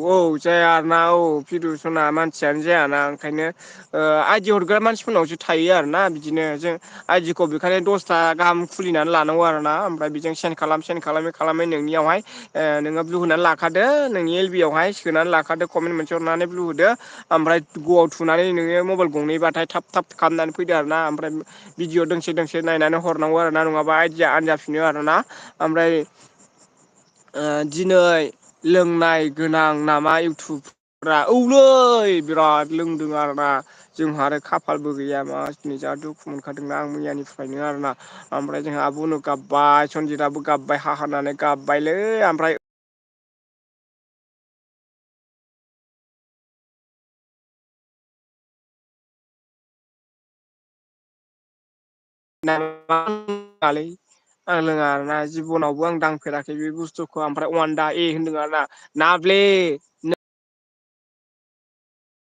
औ जाया आरोना औ फिरु सना मानसियानो जायाना ओंखायनो आइदि हरग्रा मानसिफोरनावसो थायो आरोना बिदिनो जों आइदिखौ बेखायनो 10था गाहाम खुलिनानै लानांगौ आरो ना ओमफ्राय बेजों सेन खालामै खालामै नोंनियावहाय नोङो ब्लु होनानै लाखादो नोंनि एल बि आवहाय सोनानै लाखादो कमेन्ट मोनसे हरनानै ब्लु होदो ओमफ्राय ग'आव थुनानै नोङो मबाइल गंनैबाथाय थाब थाब खालामनानै फैदो आरो ना ओमफ्राय भिडिअ' दोंसे दोंसे नायनानै हरनांगौ आरो ना नङाबा आइदिया आनजाफिनो आरो ना ओमफ्राय दिनै लोंनाय गोनां नामा इउटुब औलै बिराद लोंदों आरोना जोंहा आरो खाफालबो गैया मासनि जा दुखु मोनखादोंना आं मैयानिफ्रायनो आरोना ओमफ्राय जोंहा आबुनु गाबबाय सनजितआबो गाबबाय हाहानानै गाबबायलै ओमफ्राय आं लोङा आरोना जिबनावबो आं दांफेराखै बे बुस्थुखौ ओमफ्राय वान दा होनदों आरोना नाब्ले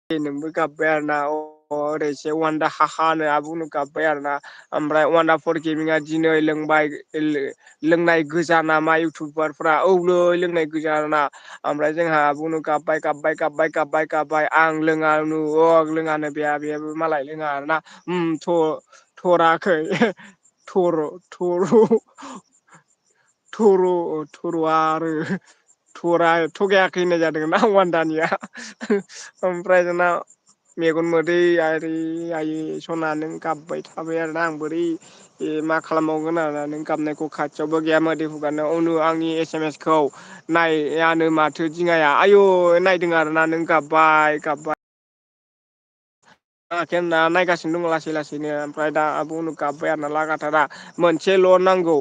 नोंबो गाबबाय आरो ना ओरैसे वान दा हाहानो आबुनो गाबबाय आरो ना ओमफ्राय वान्दार फर गेमिंआ दिनै लोंबाय लोंनाय गोजा नामा इउटुबारफ्रा औलै लोंनाय गोजा आरोना ओमफ्राय जोंहा बुंनो गाबबाय आं लोङा लोङानो बेयाबो मालाय लोङा आरोना थराखै थर'आ आरो थगायाखै होननाय जादों ना वान्दानिया ओमफ्राय दाना मेगन मोदै आरि आयै सना नों गाबबाय थाबाय आरोना आं बोरै मा खालामबावगोन आरोना नों गाबनायखौ खाथियावबो गैया मोदै हुगारनो अनु आंनि SMS खौ नायानो माथो दिङाया आयु नायदों आरोना नों गाबबाय नायगासिनो दङ लासै लासैनो ओमफ्राय दा आबुनु गाबबाय आरोना लागाथारा मोनसेल' नांगौ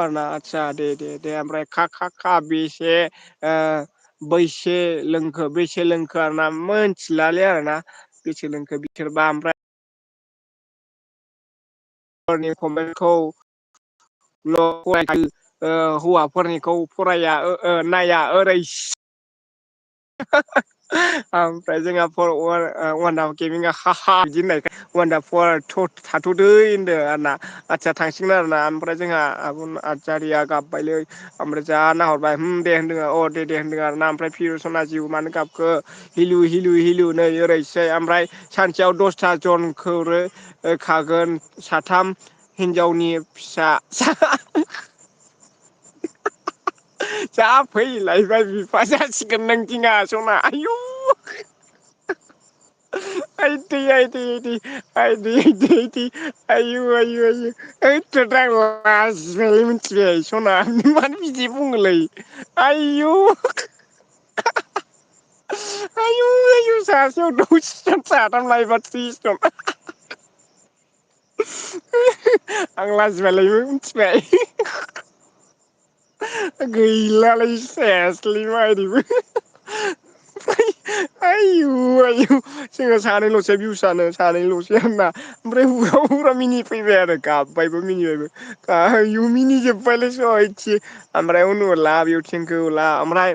आरो ना आदसा दे ओमफ्राय खा बेसे बैसे लोंखो आरो ना मोनथिलालै आरोना बेसे लोंखो बिसोरबा ओमफ्राय फोरनि कमेन्टखौ हौवाफोरनिखौ फराया नाया ओरै ओमफ्राय जोंहा वान्दार गेमिंआ हाहा बिदि होननायखाय वान्दार फर थाथ'दो होनदों आरोना आदसा थांसिगोन आरोना ओमफ्राय जोंहा आजारिया गाबबायलै ओमफ्राय जा नाहरबाय दे होनदों दे होनदों आरोना ओमफ्राय सना जिउ मानो गाबखो हिलु नै ओरैसै ओमफ्राय सानसेयाव 10था जनखौ खागोन साथाम हिनजावनि फिसा जा फैलायबाय बिफा जासिगोन नों दिङा सना आयु मिथिबाय सना मानो बिदि बुङोलै आयु आयु सासेयाव दसजन साथाम लायोबा 30 जन आं लाजिबायलै मिथिबाय गैलालै सेसलै आयु जोङो सानैल'सै भिउसआनो सानैल'सै आरोना ओमफ्राय हौरा मिनिफैबाय आरो गाबबायबो मिनिबायबो आयु मिनिजोब्बायलै सयथि ओमफ्राय लाभ इउ थिंकिउ ओमफ्राय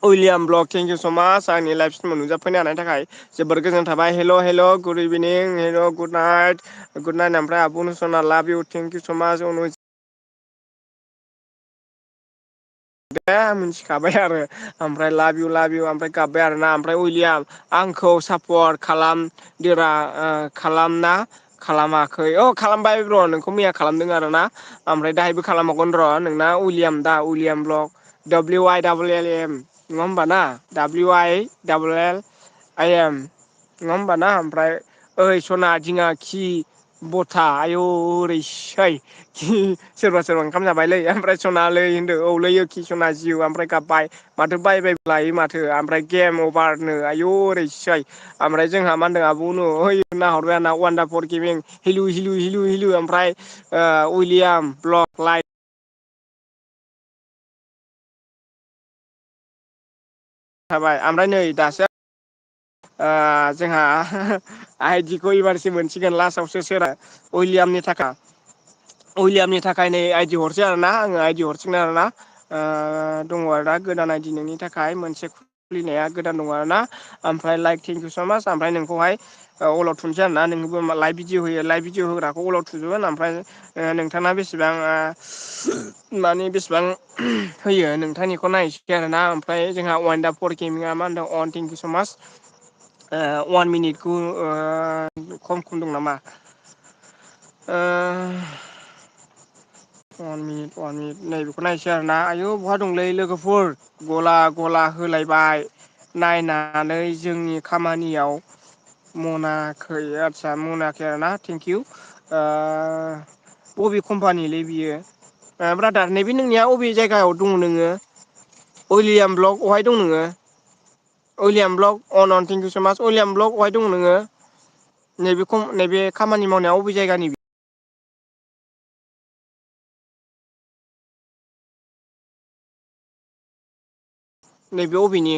William block thank you so' माच आंनि लाइफ स्ट्रिमाव नुजाफैनो हानायनि थाखाय जोबोर गोजोन थाबाय हेल' गुड इभिनिं गुड नाइट ओमफ्राय आब' सना लाभ इउ थेंक इउ स' माच दे मिथिखाबाय आरो ओमफ्राय लाभ इउ ओमफ्राय गाबबाय आरोना ओमफ्राय उइलियाम आंखौ सापर्ट खालामना खालामाखै खालामबाय र' नोंखौ मैया खालामदों आरोना ओमफ्राय दाहायबो खालामबावगोन र' नोंना उइलियाम ब्लक WILLIAM नङा होमबा ना WILLIAM नङा होमबा ना ओमफ्राय ओइ सना दिङा खि बथा आयौ ओरैसै सोरबा ओंखाम जाबायलै ओमफ्राय सनालै होनदो औलै कि सना जिउ ओमफ्राय गाबबाय माथो बाय लायो माथो ओमफ्राय गेम अभारनो आयु ओरैसै ओमफ्राय जोंहा मा होनदों आब'नो नाहरबाय आरोना वान्दार फर गेमिं हिलु ओमफ्राय उइलियाम ब्लक लाइक थाबाय ओमफ्राय नै दासो जोंहा आइदिखौ एबारसो मोनसिगोन लास्टावसो सोर उइलियामनि थाखाय उइलियामनि थाखाय नै आइडि हरसै आरोना आङो आइडि हरसिगोन आरोना दङ आरो दा गोदान आइडि नोंनि थाखाय मोनसे खुलिनाया गोदान दङ आरो ना ओमफ्राय लाइक थेंकिउ स' माच ओमफ्राय नोंखौहाय अलाव थुनसै आरोना नोंबो लाइभ भिडिअ होयो लाइभ भिडिअ होग्राखौ अलाव थुगोन ओमफ्राय नोंथाङा बेसेबां माने बेसेबां होयो नोंथांनिखौ नायसै आरोना ओमफ्राय जोंहा वाइन्ड आप फर गेमिंआ मा होनदों अन थेंकिउ स' माच 1 मिनिटखौ खम दं नामा वान मिनिट नैबेखौ नायसै आरोना आयौ बहा दंलै लोगोफोर गला गला होलायबाय नायनानै जोंनि खामानियाव मनाखै आदसा मनाखै आरोना थेंकिउ बबे कम्पानिलै बियो ब्रादार नैबे नोंनिया बबे जायगायाव दङ नोङो अलियाम ब्लक अहाय दं नोङो उइलियाम ब्लक अन थेंकिउ स' माच उइलियाम ब्लक बहाय दङ नोङो नैबे खामानि मावनायाव बबे जायगानि नैबे अबेनि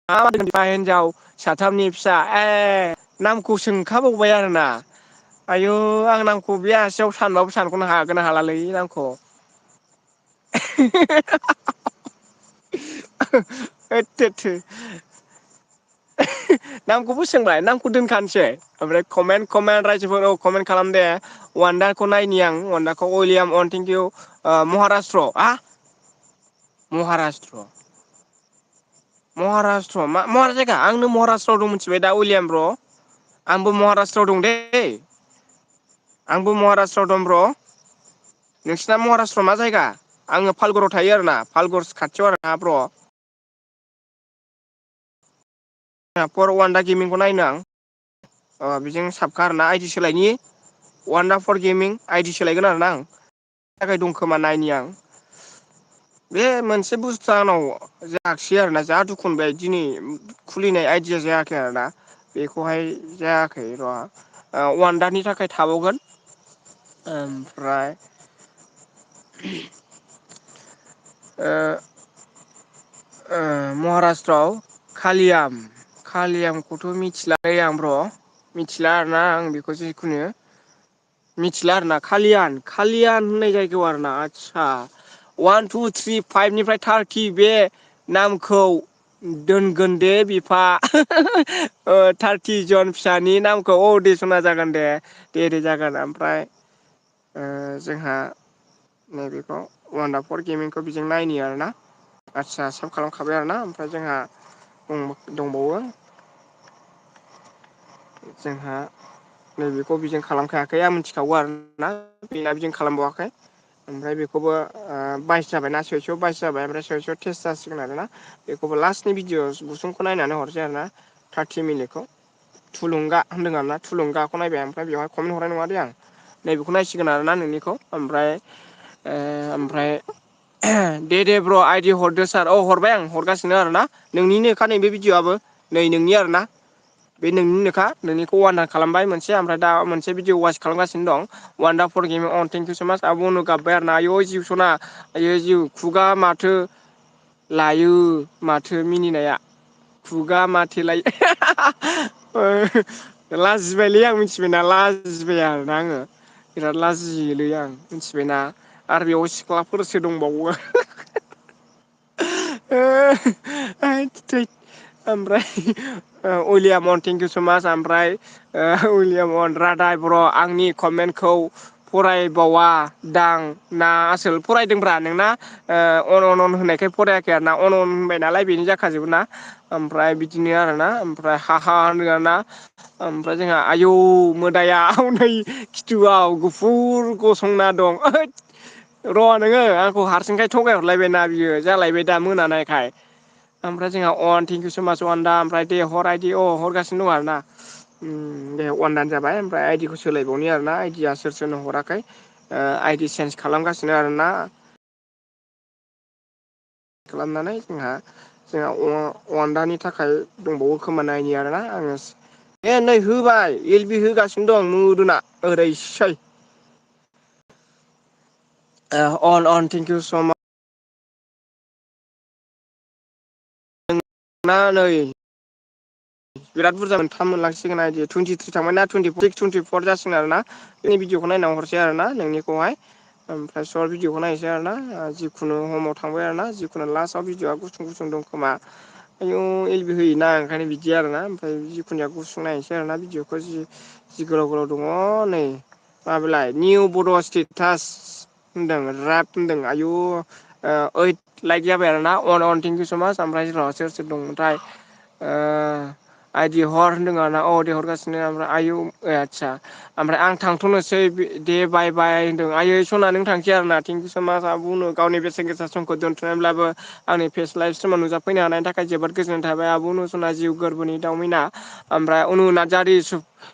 हिनजाव साथामनि फिसा नामखौ सोंखाबावबाय आरोना आयु आं नामखौ बे आसियाव सानबाबो सानख'नो हागोन ना हालालै नामखौ होथ थोद नामखौबो सोंबाय नामखौ दोनखानोसै ओमफ्राय कमेन्ट रायजोफोर कमेन्ट खालाम दे वान्डाखौ नायनि आं वान्डाखौ उइलियाम अन थेंकिउ महाराष्ट्र महाराष्ट्र मा जायगा आंनो महाराष्ट्रआव दं मिथिबाय दा उइलियाम ब्र' आंबो महाराष्ट्रआव दं दै आंबो महाराष्ट्रआव दं ब्र' नोंसिना महाराष्ट्र मा जायगा आङो पालघराव थायो आरोना पालघर खाथियाव आरोना ब्र' पर वान्दा गेमिंखौ नायनो आं बेजों साबखा आरोना आइडि सोलायनि वान्दा फर गेमिं आइडि सोलायगोन आरोना आं थाखाय दं खोमा नायनि आं बे मोनसे बुस्थुआ आंनाव जायाखिसै आरोना जा दुखु मोनबाय दिनै खुलिनाय आइडिया जायाखै आरोना बेखौहाय जायाखै र' वान्डानि थाखाय थाबावगोन ओमफ्राय महाराष्ट्रआव कालियामखौथ' मिथिलालै आं ब्र' मिथिला आरोना आं बेखौ जिखुनु मिथिला आरोना कालियान होननाय जायगायाव आरोना आदसा 1 2 3 5निफ्राय 30 बे नामखौ दोनगोन दे बिफा 30 जन फिसानि नामखौ दे सना जागोन दे जागोन ओमफ्राय जोंहा नैबेखौ वान्डाफर गेमिंखौ बेजों नायनि आरोना आदसा साब खालामखाबाय आरोना ओमफ्राय जोंहा दंबावो जोंहा नैबेखौ बिजों खालामखायाखै आं मिथिखागौ आरोना बेना बिजों खालामबावाखै ओमफ्राय बेखौबो 22 जाबायना सयस' 22 जाबाय ओमफ्राय सयस' टेस्ट जासिगोन आरोना बेखौबो लास्टनि भिडिअ गुसुंखौ नायनानै हरसै आरोना 30 मिनिटखौ थुलुंगा होनदों आरोना थुलुंगाखौ नायबाय ओमफ्राय बेवहाय कमेन्ट हरनाय नङा दे आं नैबेखौ नायसिगोन आरोना नोंनिखौ ओमफ्राय दे ब्र' आइडि हरदो सार हरबाय आं हरगासिनो आरोना नोंनिनोखा नैबे भिडिअ'आबो नै नोंनि आरोना बे नोंनिनोखा नोंनिखौ वार्निं खालामबाय मोनसे ओमफ्राय दा मोनसे भिडिअ वास खालामगासिनो दं वान्दा फर गेमिं थेंकिउ स' माच आब' अनु गाबबाय आरो ना आयौ जिउ सना आय जिउ खुगा माथो लायो माथो मिनिनाया खुगा माथो लायो लाजिबायलै आं मिथिबायना लाजिबाय आरोना आङो बिराद लाजियोलै आं मिथिबायना आरो बेयाव सिख्लाफोरसो दंबावो ओमफ्राय उइलियाम अन थेंकिउ स' माच ओमफ्राय उइलियाम अन रादाय बर' आंनि कमेन्टखौ फरायबावा दां ना आसोल फरायदोंब्रा नोंना अन होननायखाय फरायाखै आरो ना अन होनबाय नालाय बेनो जाखाजोबो ना ओमफ्राय बिदिनो आरोना ओमफ्राय होनदों आरोना ओमफ्राय जोंहा आयौ मोदाया नै खिथुआव गुफुर गसंना दं र' नोङो आंखौ हारसिंखाय थगाय हरलायबायना बियो जालायबाय दा मोनानायखाय ओमफ्राय जोंहा अन थेंकिउ स' माच वान दा ओमफ्राय दे हर आइदि हरगासिनो दं आरोना दे अवान दान जाबाय ओमफ्राय आइदिखौ सोलायबावनि आरोना आइदिया सोर सोरनो हराखै आइडि चेन्ज खालामगासिनो आरोना खालामनानै जोंहा अवान्डानि थाखाय दंबावो खोमा नायनि आरोना आङो नै होबाय एल बि होगासिनो दं मोदोना ओरैसै अन थेंकिउ स' माच ना नै बिराद बुरजा मोनथाम मोनलांसिगोन आइडि टुइनटिथ्रि थांबाय ना टुइन्टिफर जासिगोन आरो ना नि भिडिअखौ नायना हरसै आरो ना नोंनिखौहाय ओमफ्राय सर्ट भिडिअखौ नायनोसै आरो ना जिखुनु हमाव थांबाय आरो ना जिखुनु लास्टआव भिडिअआ गुसुं गुसुं दं खोमा आयु एल बि होयोना ओंखायनो बिदि आरोना ओमफ्राय जिखुनुजाया गुसुं नायनोसै आरोना भिडिअखौ जि गोलाव गोलाव दङ नै माबालाय निउ बड' स्टेटास होनदों राब होनदों आयु ओइद लाइक जाबाय आरो ना अन थेंकिउ स माच ओमफ्राय जोंनाव सोर सोर दंमोनथाय आइदि हर होनदों आरो ना औ दे हरगासिनो ओमफ्राय आयु आदसा ओमफ्राय आं थांथ'नोसै दे बाय बाय होनदों आयै सना नों थांसै आरोना थेंकिउ स माच आं बुंनो गावनि बेसेन गोसा समखौ दोन्थ'नानैब्लाबो आंनि फेस लाइभ स्ट्रिमाव नुजाफैनो हानायनि थाखाय जोबोद गोजोननाय थाबाय आब' अनसना जिउ गोरबोनि दावमैना ओमफ्राय अनु नार्जारि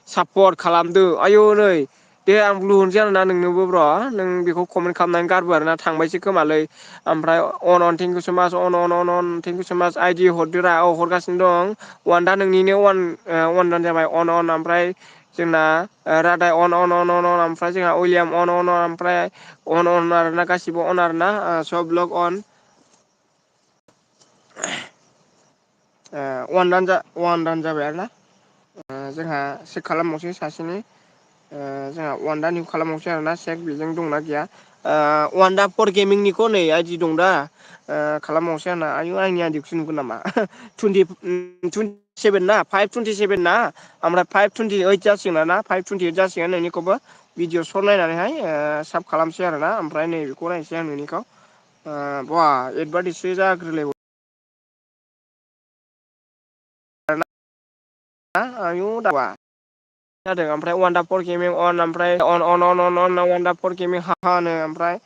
सापर्ट खालामदो आयु नै दे आं ब्लु होनसै आरोना नोंनोबो ब्र' नों बेखौ कमेन्ट खालामनानै गारबो आरोना थांबायसो खोमालै ओमफ्राय अन थेंकिउ स माच अन थेंकिउ स माच आइडि हरदोरा औ हरगासिनो दं वान दा नोंनिनो वान रान जाबाय अन ओमफ्राय जोंना रादाय अन ओमफ्राय जोंहा उइलियाम अन ओमफ्राय अन आरोना गासिबो अन आरोना सब लग अन वान रान जाबाय आरो ना जोंहा चेक खालामबावसै सासेनि जोंहा वान दा निउ खालामबावसै आरोना सेक बेजों दंना गैया वान दा फर गेमिंनिखौ नै आइडि दं दा खालामबावसै आंना आयु आंनि आइदिखौसो नुगोन नामा टुइन्टिसेभेन ना फाइभ टुइन्टिसेभेन ना ओमफ्राय फाइभ टुइन्टि ओइद जासिगोन ना फाइभ टुइन्टि ओइद जासिगोन नोंनिखौबो भिडिअ सर्ट नायनानैहाय साब खालामसै आरोना ओमफ्राय नैबेखौ नायनोसै आं नोंनिखौ बा एदभार्टाइससो जाग्रोलायबाय आयु दाउआ जादों ओमफ्राय वान दा फर गेमिं अन ओमफ्राय अन वान दा फर गेमिं हानो ओमफ्राय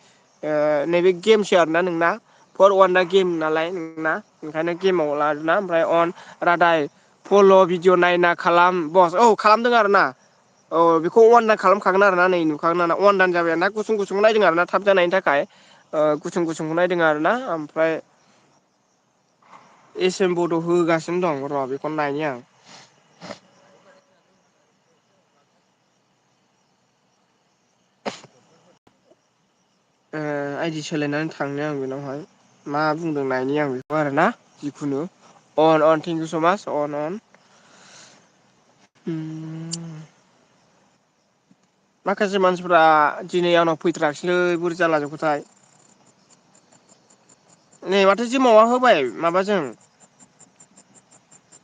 नैबे गेमसो आरोना नोंना फर वान दा गेम नालाय नोंना ओंखायनो गेमाव लादोना ओमफ्राय अन रादाय फल' भिडिअ नायना खालाम बस औ खालामदों आरो ना औ बेखौ अवान दान खालामखागोन आरो ना नै नुखागोन आरोना अवान दान जाबाय ना गुसुं गुसुं नायदों आरो ना थाब जानायनि थाखाय गुसुं गुसुंखौ नायदों आरोना ओमफ्राय एस एम बड' होगासिनो दं र' बेखौनो नायनि आं आइदि सोलायनानै थांनो आं बेनावहाय मा बुंदों नायनि आं बेखौ आरोना जिखुनु अन थेंकिउ स माच अन माखासे मानसिफ्रा दिनै आंनाव फैथाराखिसैलै बोरै जालाजोबखोथाय नै माथो जिमावआ होबाय माबाजों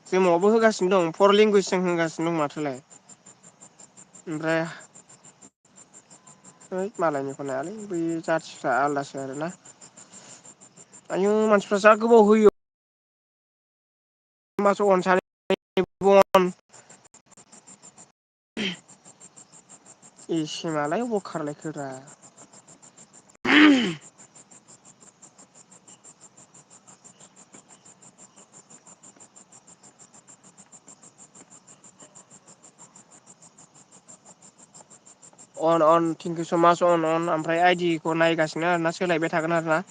जेमावबो होगासिनो दं फर लेंगुवेजजों होगासिनो दं माथोलाय ओमफ्राय है मालायनिखौ नायालै बै जाथिफ्रा आलादासो आरोना आयु मानसिफ्रा जा गोबाव होयो एसिमालाय अबाव खारलायखोरा अन थेंकिउ स माच अन ओमफ्राय आइडिखौ नायगासिनो आरोना सोलायबाय थागोन आरो ना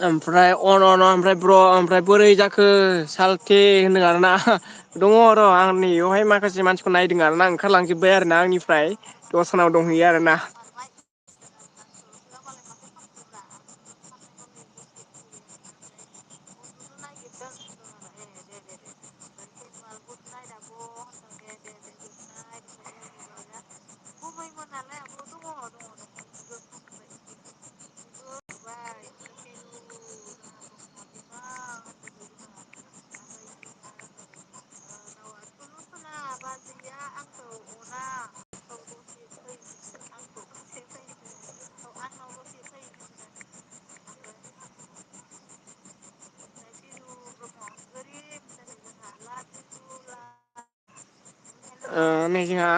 ओमफ्राय अन ओमफ्राय ब्र ओमफ्राय बोरै जाखो सालथे होनदों आरोना दङ र' आं नैयावहाय माखासे मानसिखौ नायदों आरोना ओंखारलांजोब्बाय आरोना आंनिफ्राय दस्रानाव दंहैयो आरोना। नै जोंहा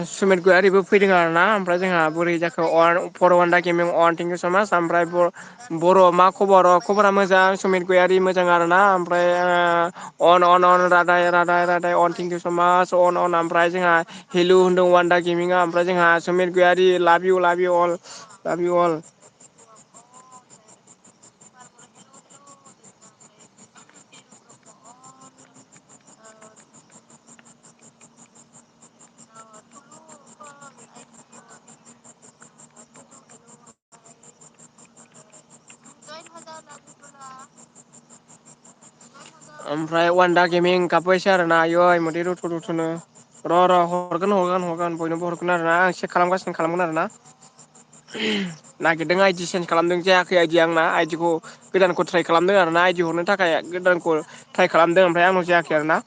सुमित गयारिबो फैदों आरोना ओमफ्राय जोंहा बोरै जाखो फर वान दा गेमिं अन थेंकिउ स माच ओमफ्राय बर' मा खबर खबरा मोजां सुमित गयारि मोजां आरोना ओमफ्राय अन रादाय रादाय अन थेंकिउ स माच अन ओमफ्राय जोंहा हेलु होनदों वान दा गेमिंआ ओमफ्राय जोंहा सुमित गयारि लाभ इउ अल ओमफ्राय वान दा गेमिं गाबबायसो आरोना आयै मोदै रुथु र' हरगोन बयनोबो हरगोन आरोना आं चेक खालामगोन आरोना नागिरदों आइडि चेन्ज खालामदों जायाखै आइडि आंना आइडिखौ गोदानखौ ट्राय खालामदों आरोना आइडि हरनो थाखाय गोदानखौ ट्राय खालामदों ओमफ्राय आंनाव जायाखै आरोना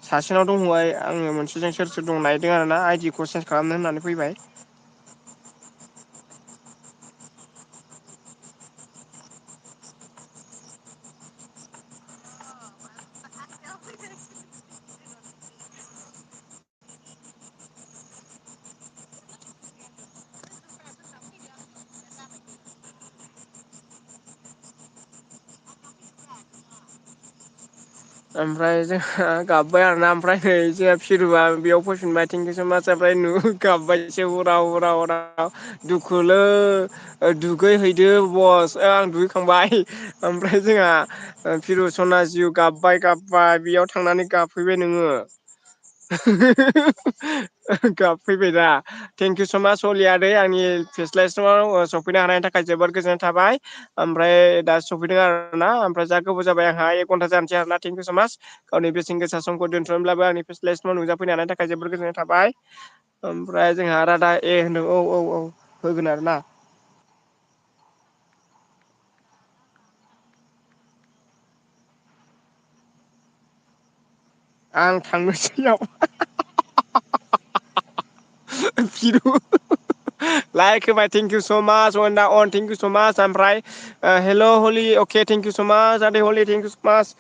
सासेनाव दंबाय आङो मोनसेजों सोर दं नायदों आरोना आइडिखौ चेन्ज खालामनो होननानै फैबाय। ओमफ्राय जोंहा गाबबाय आरोना ओमफ्राय नै जोंहा फिरुआ बेयाव फैफिनबाय थेंकिउ स माच ओमफ्राय गाबबायसो उराव दुखुलै दुगैहैदो बस आं दुगैखांबाय ओमफ्राय जोंहा फिरु सना जिउ गाबबाय बेयाव थांनानै गाबफैबाय नोङो गाबफैबाय दा थेंकिउ स माच अली आदै आंनि फेस्लायाव सफैनो हानायनि थाखाय जोबोद गोजोननाय थाबाय ओमफ्राय दा सफैदों आरोना ओमफ्राय जा गोबाव जाबाय आंहा 1 घन्टा जानोसै आरोना थेंकिउ स माच गावनि बेसेन गोसा समखौ दोन्थ'नोब्लाबो आंनि फेस्ला समाव नुजाफैनो हानायनि थाखाय जोबोर गोजोननाय थाबाय ओमफ्राय जोंहा रादा ए होनदों औ होगोन आरोना आं थांनोसैयाव फिरु लाइक होबाय थेंकिउ स माच अन थेंकिउ स माच ओमफ्राय हेल' हलि अके थेंकिउ स माच आदै हलि थेंकिउ स माच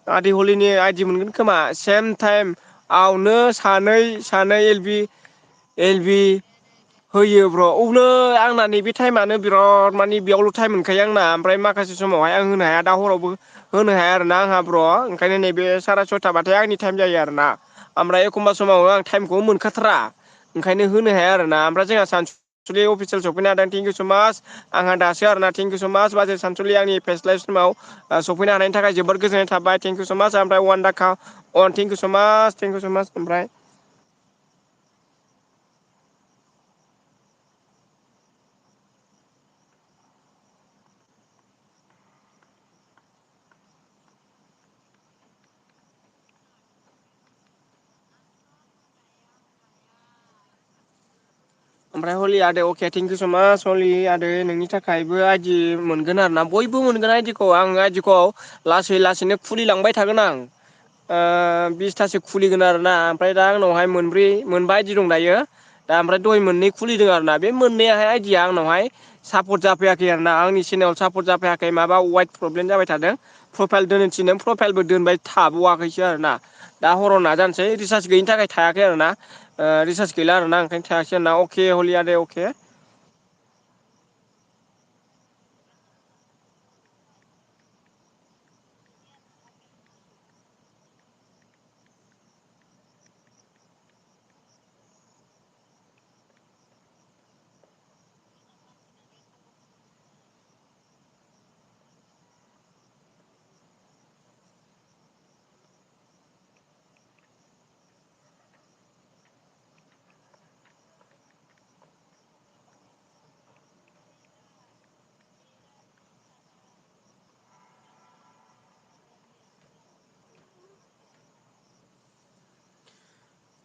आदै हलिनि आइदि मोनगोन खोमा सेम टाइम आवनो सानै एल बि होयो ब्र' अब्लो आंना नैबे टाइमानो बिराद मानि बेयावल' टाइम मोनखायो आंना ओमफ्राय माखासे समावहाय आं होनो हाया दा हरावबो होनो हाया आरोना आंहा ब्र' ओंखायनो नैबे 6:30बाथाय आंनि टाइम जायो आरोना ओमफ्राय एखमबा समाव आं टाइमखौ मोनखाथारा ओंखायनो होनो हाया आरोना ओमफ्राय जोंहा सानसुलि अफिसियेल सफैनो हादों थेंकिउ स माच आंहा दासो आरोना थेंकिउ स माच बाजै सानसुलि आंनि फेस्लाय समाव सफैनो हानायनि थाखाय जोबोद गोजोननाय थाबाय थेंकिउ स माच ओमफ्राय वान दा थेंकिउ स माच ओमफ्राय ओमफ्राय हलि आदै अके थेंकिउ स माच हलि आदै नोंनि थाखायबो आइदि मोनगोन आरो ना बयबो मोनगोन आइदिखौ आं आइदिखौ लासैनो खुलिलांबाय थागोन आं 20थासो खुलिगोन आरोना ओमफ्राय दा आंनावहाय मोनबा आइदि दं दायो दा ओमफ्राय दहाय मोननै खुलिदों आरोना बे मोननैयाहाय आइदिया आंनावहाय सापर्ट जाफैयाखै आरो ना आंनि चेनेलाव सापर्ट जाफैयाखै माबा वाइट प्रब्लेम जाबाय थादों प्रफाइल दोननो थिनदों प्रफाइलबो दोनबाय थाबावाखैसो आरोना दा हराव नाजानोसै रिसार्ज गैयिनि थाखाय थायाखै आरोना रिसार्ज गैला आरोना ओंखायनो थायासै आरोना अके हलि आदै अके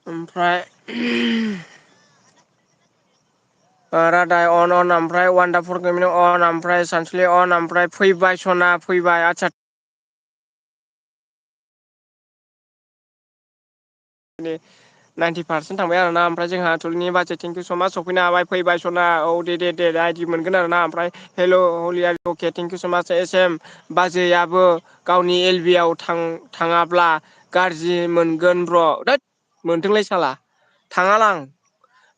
ओमफ्राय रादाय अन ओमफ्राय वानडाफुल गेमिं अन ओमफ्राय सानसुलि अन ओमफ्राय फैबाय सना फैबाय आदसा नाइनटि% थांबाय आरोना ओमफ्राय जोंहा टुलनि बाजेट थेंकिउ स माच सफैनो हाबाय फैबाय सना औ दे आइडि मोनगोन आरो ना ओमफ्राय हेल' हलिया अके थेंकिउ स माच एस एम बाजैयाबो गावनि एल बि आव थाङाब्ला गाज्रि मोनगोन ब्र' दैत मोनथोंलै साला थाङालां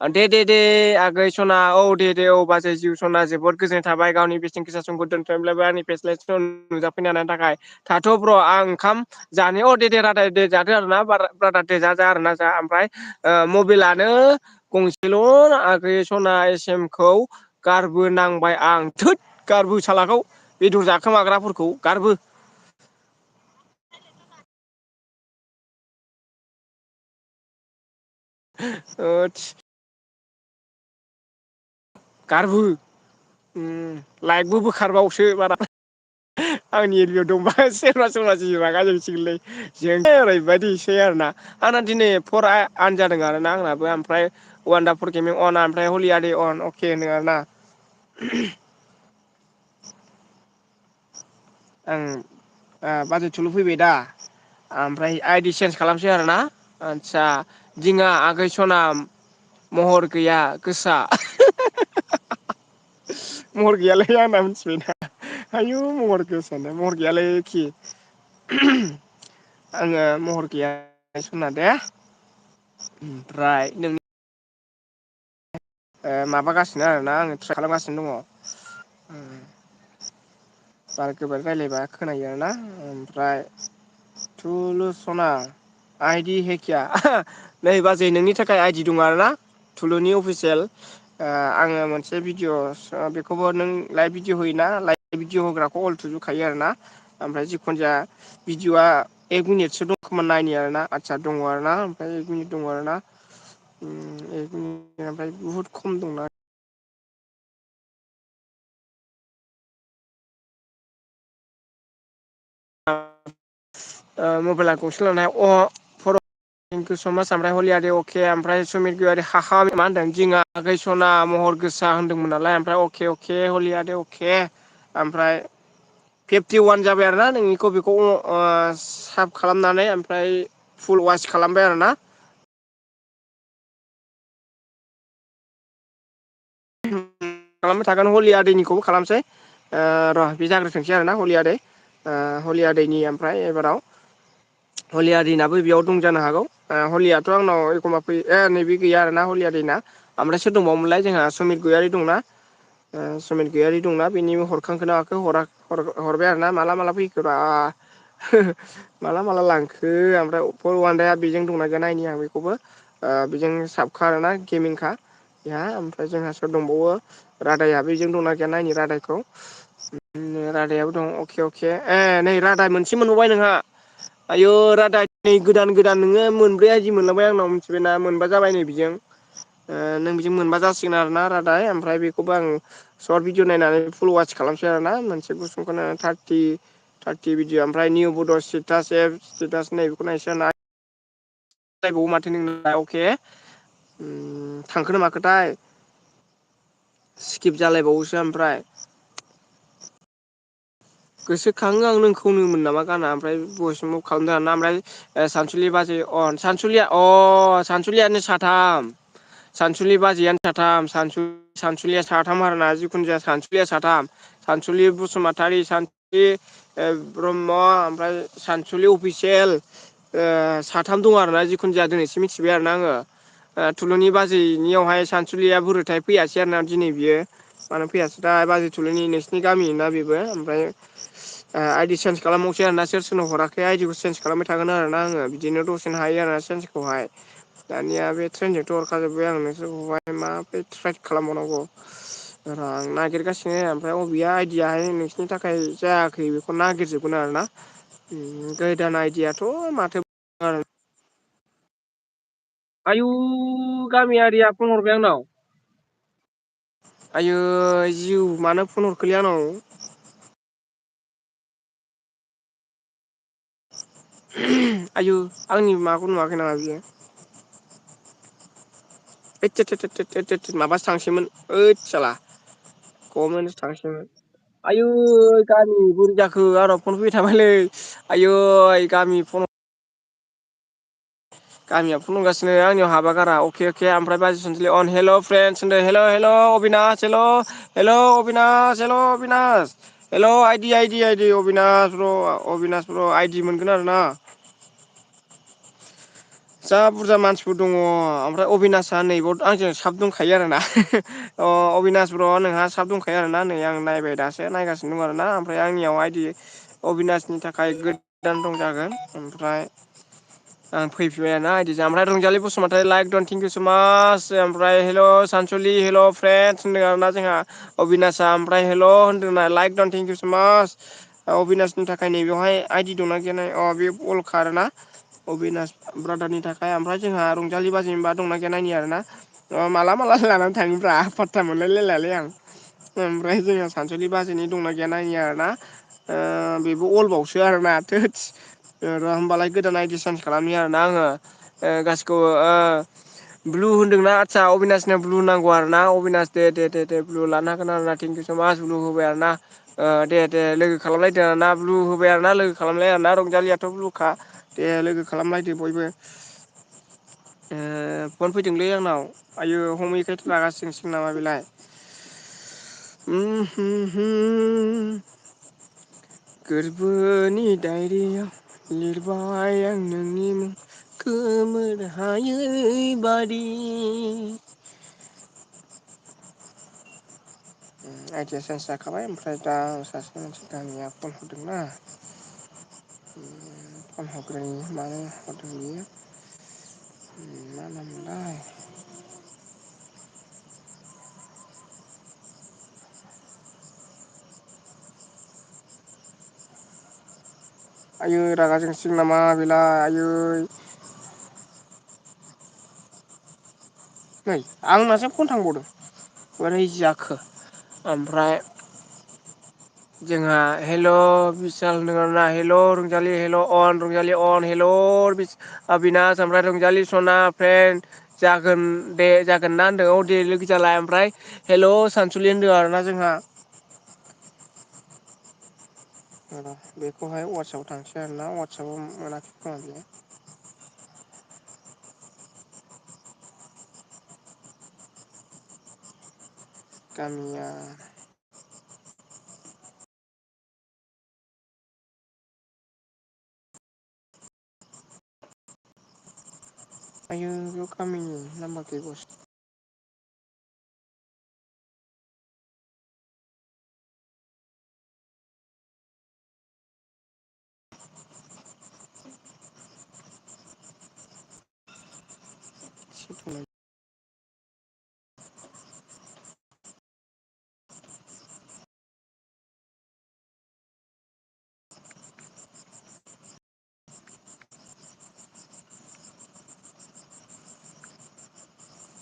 दे आगै सना औ दे औ बाजै जिउ सना जोबोद गोजोननाय थाबाय गावनि बेसेन गोसा समखौ दोनथ'ब्लाबो आंनि फेस्लाय नुजाफैनो हानायनि थाखाय थाथ' ब्र' आं ओंखाम जानायाव दे रादाय दे जादो आरो ना ब्रादार दे जा आरोना जा ओमफ्राय मबाइलानो गंसेल' आगै सना एसएम खौ गारबो नांबाय आं थोद गारबो सालाखौ बेदर जाखोमाग्राफोरखौ गारबो गारबो लाइकबो बोखारबावसो बारा आंनि एरियायाव दंबा सोरबा जि रागा जोंसिगोनलै जों ओरैबायदिसै आरोना आंना दिनै अन जादों आरोना आंनाबो ओमफ्राय वान्दाफुल गेमिं अन ओमफ्राय हलिया अन अके होनदों आरोना आं बाजै थुलु फैबाय दा ओमफ्राय आइडि चेन्ज खालामसै आरोना आदसा दिङा आगै सना महर गैया गोसा महर गैयालै आंना मिथिबायना आयु महर गोसानो महर गैयालै खि आङो महर गैया सना दे ओमफ्राय नों माबागासिनो आरोना आङो ट्राइ खालामगासिनो दङ बार गोबारै रायज्लायबा खोनायो आरोना ओमफ्राय थुलु सना आइदि हेकिया नै बाजै नोंनि थाखाय आइडि दं आरोना थुलुनि अफिसियेल आङो मोनसे भिडिअ बेखौबो नों लाइभ भिडिअ होयोना लाइभ भिडिअ होग्राखौ अल थुजोबखायो आरो ना ओमफ्राय जिखुनु जाया भिडिअआ 1 मिनिटसो दं खोमा नायनि आरोना आदसा दङ आरोना ओमफ्राय 1 मिनिट दङ आरोना 1 मिनिट ओमफ्राय बुहुद खम दंना मबाइला गंसे लानाय थेंकिउ स माच ओमफ्राय हलिया अके ओमफ्राय सुमित गयारि मा होनदों दिङा आगै सना महर गोसा होनदोंमोन नालाय ओमफ्राय अके हलिया अके ओमफ्राय 51 जाबाय आरोना नोंनिखौ बेखौ साब खालामनानै ओमफ्राय फुल वास खालामबाय आरोना खालामबाय थागोन हलिया दैनिखौबो खालामसै र' बे जाग्रोथोंसै आरोना हलिया दै हलिया दैनि ओमफ्राय एबाराव हलिया दैनाबो बेयाव दं जानो हागौ हलियाथ' आंनाव एखमबा फैयो नैबे गैया आरोना हलिया दैना ओमफ्राय सोर दंबावोमोनलाय जोंहा सुमित गयारि दंना सुमित गयारि दंना बेनि हरखांखोना माखो हरबाय आरो ना माला फैखोब्रा माला लांखो ओमफ्राय फरवानद्राया बेजों दंना गैया नायनि आं बेखौबो बेजों साबखा आरोना गेमिंखा बेहा ओमफ्राय जोंहा सोर दंबावो रादायाबो बेजों दंना गैया नायनि रादायखौ रादायाबो दं अके नै रादाय मोनसे मोनबावबाय नोंहा आयु रादाय नै गोदान नोङो मोनब्रै आइदि मोनलांबाय आंनाव मिथिबायना मोनबा जाबाय नै बिजों नों बिजों मोनबा जासिगोन आरोना रादाय ओमफ्राय बेखौबो आं सर्ट भिडिअ नायनानै फुल वाच खालामसै आरोना मोनसे गुसुंखौनो 30 भिडिअ ओमफ्राय निउ बड' स्टेटास नै बेखौ नायसै आरोना जायबावो माथो नोंना अके थांखोना माखोथाय स्किप जालायबावोसो ओमफ्राय गोसोखाङो आं नोंखौनोमोन नामा गाना ओमफ्राय बयस मुभ खालामदों आरोना ओमफ्राय सानसुलि बाजै सानसुलियानो सानसुलि बाजैयानो सानसुलिया साथाम आरोना जिखुनु जाया सानसुलिया साथाम सानसुलि बसुमतारि ब्रह्म ओमफ्राय सानसुलि अफिसियेल साथाम दं आरोना जिखुनु जाया दिनैसो मिथिबाय आरोना आङो थुलुनि बाजैनियावहाय सानसुलिया बोरोथाय फैयासै आरोना दिनै बियो मानो फैयासै दा बाजै थुलुंनि नोंसिनि गामि ना बेबो ओमफ्राय आइदि चेन्ज खालामबावसै आरोना सोर सोरनो हराखै आइदिखौ चेन्ज खालामबाय थागोन आरोना आङो बिदिनो दसेनो हायो आरोना चेन्जखौहाय दानिया बे ट्रेनजोंथ' हरखाजोबबाय आं नोंसोरखौहाय मा बे ट्राइ खालामबावनांगौ र' आं नागिरगासिनो ओमफ्राय बबेया आइडियाहाय नोंसिनि थाखाय जायाखै बेखौ नागिरजोबगोन आरोना गोदान आइदियाथ' माथो आयु गामियारिया फन हरबाय आंनाव आयै जिउ मानो फन हरखोलै आंनाव आयु आंनि माबाखौ नुवाखै नामा बियो माबासो थांसैमोन ओइद साला गभर्नमेन्टसो थांसैमोन आयु गामि बोरै जाखो आंनाव फन फैबाय थाबायलै आयु गामि फन गामिया फन हरगासिनो आंनियाव हाबा गारा अके अके ओमफ्राय बाजै सानसुलि अन हेल' फ्रेन्डस होनदो हेल' हेल' अबिनास हेल' हेल' अबिनास हेल' अबिनास हेल' आइदि आइदि आइदि अबिनास ब्र' आइदि मोनगोन आरो ना जा बुरजा मानसिफोर दङ ओमफ्राय अबिनासआ नैबाव आंजों साब दंखायो आरोना अ अबिनास ब्र नोंहा साब दंखायो आरोना नै आं नायबाय दासो नायगासिनो दं आरोना ओमफ्राय आंनियाव आइदि अबिनासनि थाखाय गोदान दं जागोन ओमफ्राय आं फैफिनबाय ना आइदिजों ओमफ्राय रंजालि बसुमतारी लाइक दन थेंक इउ स माच ओमफ्राय हेल' सानसुलि हेल' फ्रेन्डस होनदों आरोना जोंहा अबिनासआ ओमफ्राय हेल' होनदों लाइक दन थेंक इउ स माच अबिनासनि थाखाय नैबेयावहाय आइडि दंना गैया अ बे अलखा आरोना अबिनास ब्रादारनि थाखाय ओमफ्राय जोंहा रंजालि बाजानिबा दंना गैया नायनि आरोना माला माला लानानै थाङोब्रा फात्ता मोनलायलायलालै आं ओमफ्राय जोंहा सानसुलि बाजैनि दंना गैया नायनि आरोना बेबो अलबावसो आरोना थोदस र होमबालाय गोदान आइडि सेन्ज खालामनि आरोना आङो गासिखौबो ब्लु होनदोंना आदसा अबिनासनो ब्लु नांगौ आरो ना अबिनास दे दे दे दे ब्लु लानो हागोन आरो ना थेंक इउ स मास ब्लु होबाय आरो ना दे दे लोगो खालामलायदो आरोना ब्लु होबाय आरो ना लोगो खालामलाय आरोना रंजालियाथ' ब्लुखा दे लोगो खालामलायदो बयबो फन फैदोंलै आंनाव आयु हमैखाय रागा जोंसिगोन नामा बेलाय गोरबोनि डायरियाव लिरबाय आं नोंनि मुं खोमोरहायै बादि आइदिया सेन्स जाखाबाय ओमफ्राय दा सासे मानसि गामिया फन हरदोंना फन हरग्रोनि मानो हरदों बियो मा नाममोनलाय आयै रागा जोंसिगोन नामा बेलाय आयै नै आंनासो फन थांबावदों बोरै जाखो ओमफ्राय जोंहा हेल' बिसाल होनदों हेल' रंजालि हेल' अन रंजालि अन हेल' अबिनास ओमफ्राय रंजालि सना फ्रेन्ड जागोन दे जागोन ना होनदों औ दे लोगो जालाय ओमफ्राय हेल' सानसुलि होनदों आरोना जोंहा बेखौहाय वाट्सएपाव थांसै आरोना वाट्सएपाव मोनाखै खोमा बियो गामिया आयो बेयाव गामिनि नाम्बार गैबावसो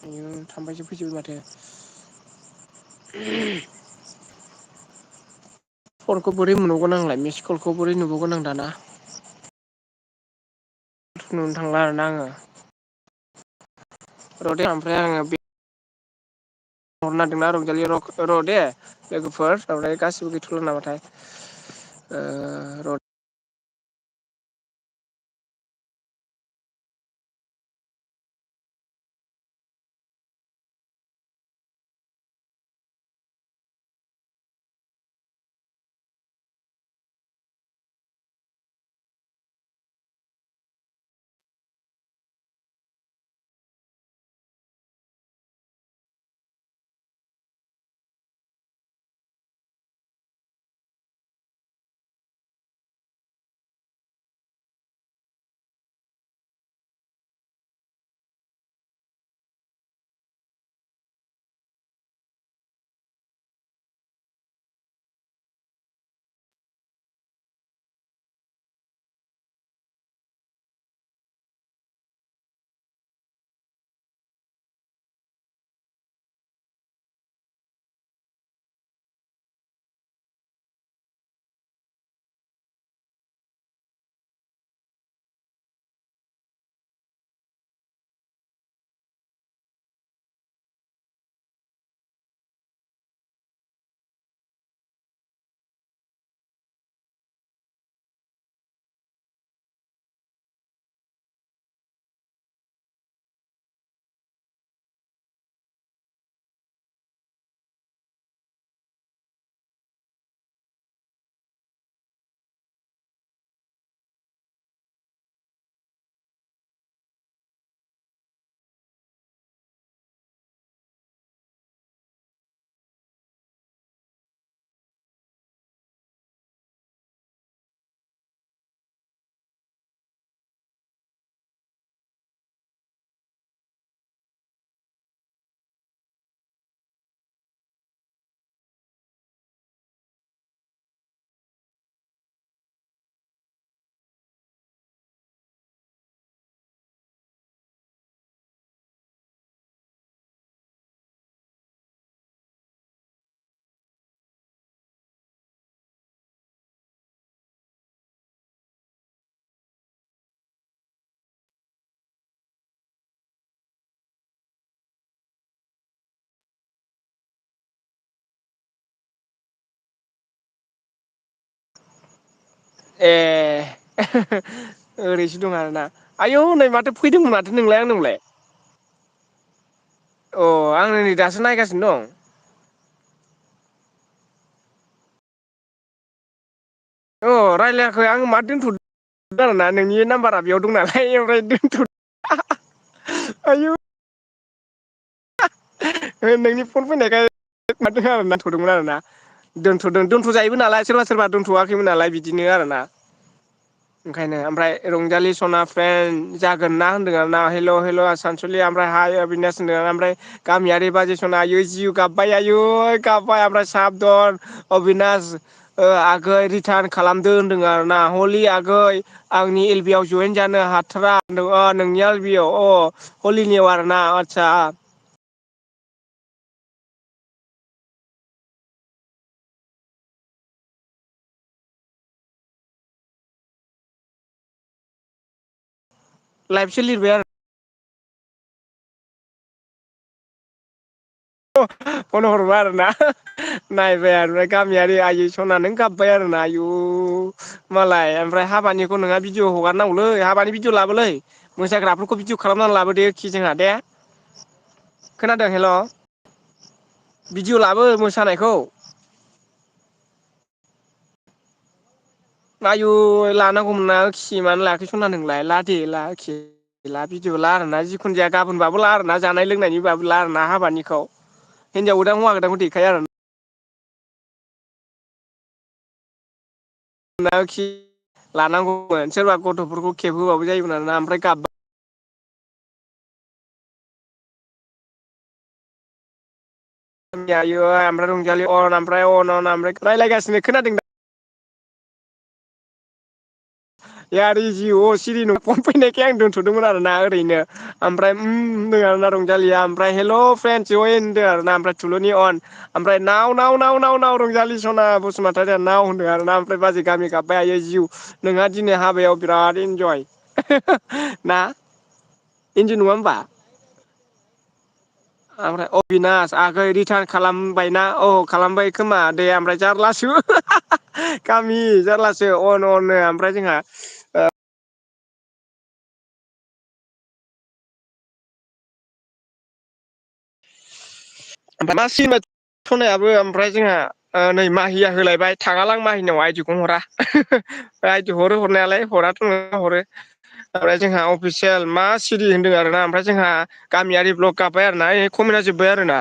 आयौ थाम्फैसो फैजोबबाय माथो फनखौ बोरै मोनबावगोन आंलाय मिस कलखौ बोरै नुबावगोन आं दाना नुनो थांला आरोना आङो रदे ओमफ्राय आङो बे हरनो नागिरदोंना रंजालि र' दे लोगोफोर ओमफ्राय गासिबो गैथ'ला नामाथाय र' ए ओरैसो दं आरोना आयौ नै माथो फैदोंमोन माथो नोंलाय आंनावलाय अ आं नै दासो नायगासिनो दं अ रायज्लायाखै आं मा दोनथ' आरोना नोंनि नाम्बारा बेयाव दं नालाय ओमफ्राय दोनथ' आयौ नोंनि फन फैनायखाय माथो आरो नाथ'दोंमोन आरोना दोनथ'दों दोनथ' नालाय सोरबा सोरबा दोनथ'वाखैमोन नालाय बिदिनो आरो ना ओंखायनो ओमफ्राय रंजालि सना फ्रेन्ड जागोन ना होनदों आरो ना हेल' हेल' सानसुलि ओमफ्राय हाय अबिनास होनदों ओमफ्राय गामियारि बाजै सना आयै जिउ गाब्बाय आयु गाबबाय ओमफ्राय साबदर अबिनास आगै रिटार्न खालामदो होनदों आरोना हलि आगै आंनि एल बि आव जयेन जानो हाथारा नोंनि एल बि आव हलिनियाव आरोना आदसा लाइभसो लिरबाय आरो फन हरबाय आरोना नायबाय आरो गामियारि आयै सना नों गाबबाय आरो ना आयु मालाय ओमफ्राय हाबानिखौ नोंहा भिडिअ हगारनांगौलै हाबानि भिडिअ लाबोलै मोसाग्राफोरखौ भिडिअ खालामनानै लाबोदो एखि जोंहा दे खोनादों हेल' भिडिअ लाबो मोसानायखौ आयु लानांगौमोन ना खि मानो लायाखै सना नोंलाय ला दे ला एखि ला भिडिअ ला आरोना जिखुनु जाया गाबोनबाबो ला आरोना जानाय लोंनायनिबाबो ला आरोना हाबानिखौ हिनजाव गोदान हौवा गोदानखौ देखाय आरो खि लानांगौमोन सोरबा गथ'फोरखौ खेबहोबाबो जायोमोन आरोना ओमफ्राय गाब आयै ओमफ्राय रंजालि अन ओमफ्राय अन ओमफ्राय रायज्लायगासिनो खोनादों दा यार इजि अ सिरि नो फन फैनायखाय आं दोनथ'दोंमोन आरोना ओरैनो ओमफ्राय होनदों आरोना रंजालिया ओमफ्राय हेल' फ्रेन्डस जय होनदों आरोना ओमफ्राय थुलुनि अन ओमफ्राय नाव नाव नाव नाव नाव रंजालि सना बसुमतारिया नाव होनदों आरोना ओमफ्राय बाजै गामि गाबबाय आयै जिउ नोंहा दिनै हाबायाव बिराद इन्जय ना इन्जय नङा होमबा ओमफ्राय अबिनास आगै रिटार्न खालामबायना औ खालामबाय खोमा दे ओमफ्राय जारलासो गामि जारलासो अन अनो ओमफ्राय जोंहा ओमफ्राय मा सिनेमा सनायाबो ओमफ्राय जोंहा नै माहिया होलायबाय थाङालां माहिनाव आइदिखौनो हरा आइदि हरो हरनायालाय हराथ' नङा हरो ओमफ्राय जोंहा अफिसियेल मा सिरि होनदों आरोना ओमफ्राय जोंहा गामियारि ब्लक गाबबाय आरोना खमायना जोब्बाय आरोना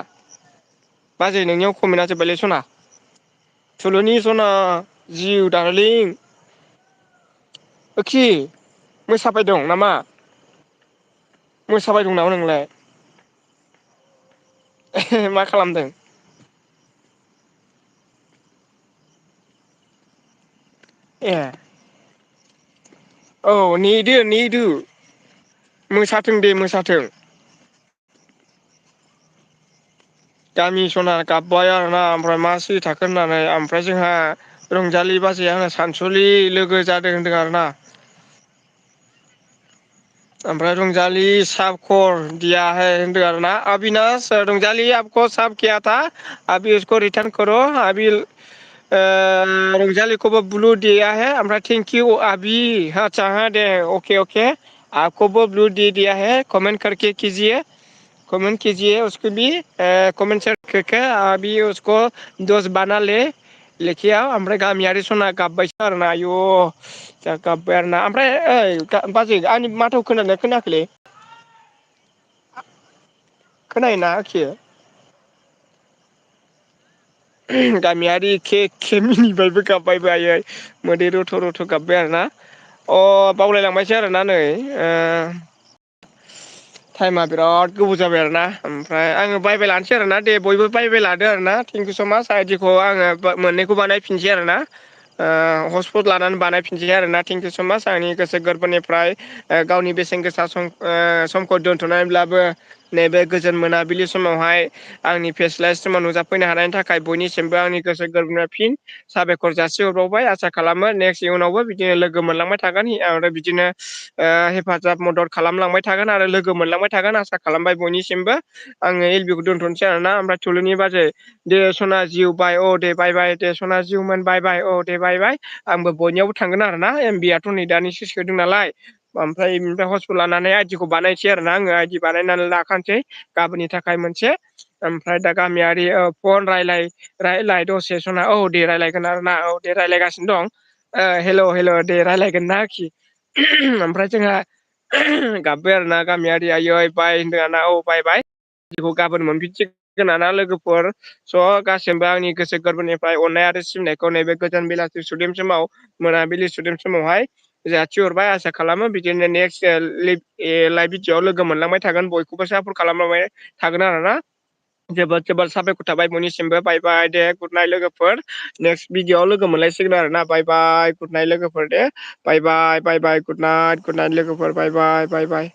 बाजै नोंनियाव कमेन्टआ जोब्बायलै सना थुलुनि सना जिउ दानालिं खि मोसाबाय दं नामा मोसाबाय दं नामा नोंलाय मा खालामदों ए औ नेदो नेदो मोसाथों दे मोसाथों गामि सना गाबबाय आरोना ओमफ्राय मा सिरि थाखो होननानै ओमफ्राय जोंहा रंजालि बाजैया आंनो सानसुलि लोगो जादों होनदों आरोना ओमफ्राय रंजालि साबकर दिया है होनदों आरोना अबिनास रंजालि आपको सब किया था अभी उसको रिटर्न करो अभी रंजाली खौबो ब्लू दिया है ओमफ्राय थेंकिउ आबि आच्छा हाँ दे अके अके आपको ब्लू दे दिया है कमेंट करके कीजिए कमेंट कीजिए उसको भी कमेंट सेट करके अभी उसको दस बाना ले लेखिया ओमफ्राय गामियारि सना गाबबायसो आरोना आयु जा गाबबाय आरोना ओमफ्राय ओइ बाजै आंनि माथोखौ खोनादोंना खोनायाखैलै खोनायोना आखि गामियारि के के मिनिबायबो गाबबायबो आयै मोदै रथ' रथ' गाबबाय आरोना अ बावलायलांबायसो आरोना नै टाइमा बिराद गोबाव जाबाय आरोना ओमफ्राय आङो बायबाय लानोसै आरोना दे बयबो बायबाय लादो आरोना थेंकिउ स' माच आइदिखौ आङो मोननैखौ बानायफिनसै आरोना हस्पट लानानै बानायफिनसै आरोना थेंकिउ स' माच आंनि गोसो गोरबोनिफ्राय गावनि बेसेन गोसा समखौ दोनथ'नानैब्लाबो नैबे गोजोन मोनाबिलि समावहाय आंनि फेस्लास समाव नुजाफैनो हानायनि थाखाय बयनिसिमबो आंनि गोसो गोरबोनिफ्राय फिन साबायखर जासिहरबावबाय आसा खालामो नेक्स्ट इयुनावबो बिदिनो लोगो मोनलांबाय थागोन आरो बिदिनो हेफाजाब मदद खालामलांबाय थागोन आरो लोगो मोनलांबाय थागोन आसा खालामबाय बयनिसिमबो आङो एलबिखौ दोनथ'नोसै आरोना ओमफ्राय थुलुनि बाजै दे सना जिउ बाय औ दे बाय बाय दे सना जिउमोन बाय बाय औ दे बाय बाय आंबो बयनियावबो थांगोन आरो ना एमबिआथ' नै दानिसो सोदों नालाय ओमफ्राय हस्पिटाल लानानै आइदिखौ बानायनोसै आरो ना आङो आइदि बानायनानै लाखानोसै गाबोननि थाखाय मोनसे ओमफ्राय दा गामियारि फन रायलाय दसे सना औ दे रायलायगोन आरोना औ दे रायलायगासिनो दं हेल' हेल' दे रायलायगोन ना आरोखि ओमफ्राय जोंहा गाबबाय आरो ना गामियारि आयै बाय होनदों आरोना औ बाय बाय खौ गाबोन मोनफिनसिगोन ना लोगोफोर स' गासिबो आंनि गोसो गोरबोनिफ्राय अननाय आरो सिबिनायखौ नैबे गोजान बेलासि सुदेम समाव मोनाबिलि सुदेम समावहाय जाथिहरबाय आसा खालामो बिदिनो नेक्स्ट लाइभ भिडिअआव लोगो मोनलांबाय थागोन बयखौबो सापर्ट खालामलांबाय थागोन आरोना जोबोद जोबोद साबायखर थाबाय बयनिसिमबो बाय बाय दे गुड नाइट लोगोफोर नेक्स्ट भिडिअआव लोगो मोनलायसिगोन आरो ना बाय बाय गुड नाइट लोगोफोर दे बाय बाय बाय बाय गुड नाइट लोगोफोर बाय बाय बाय बाय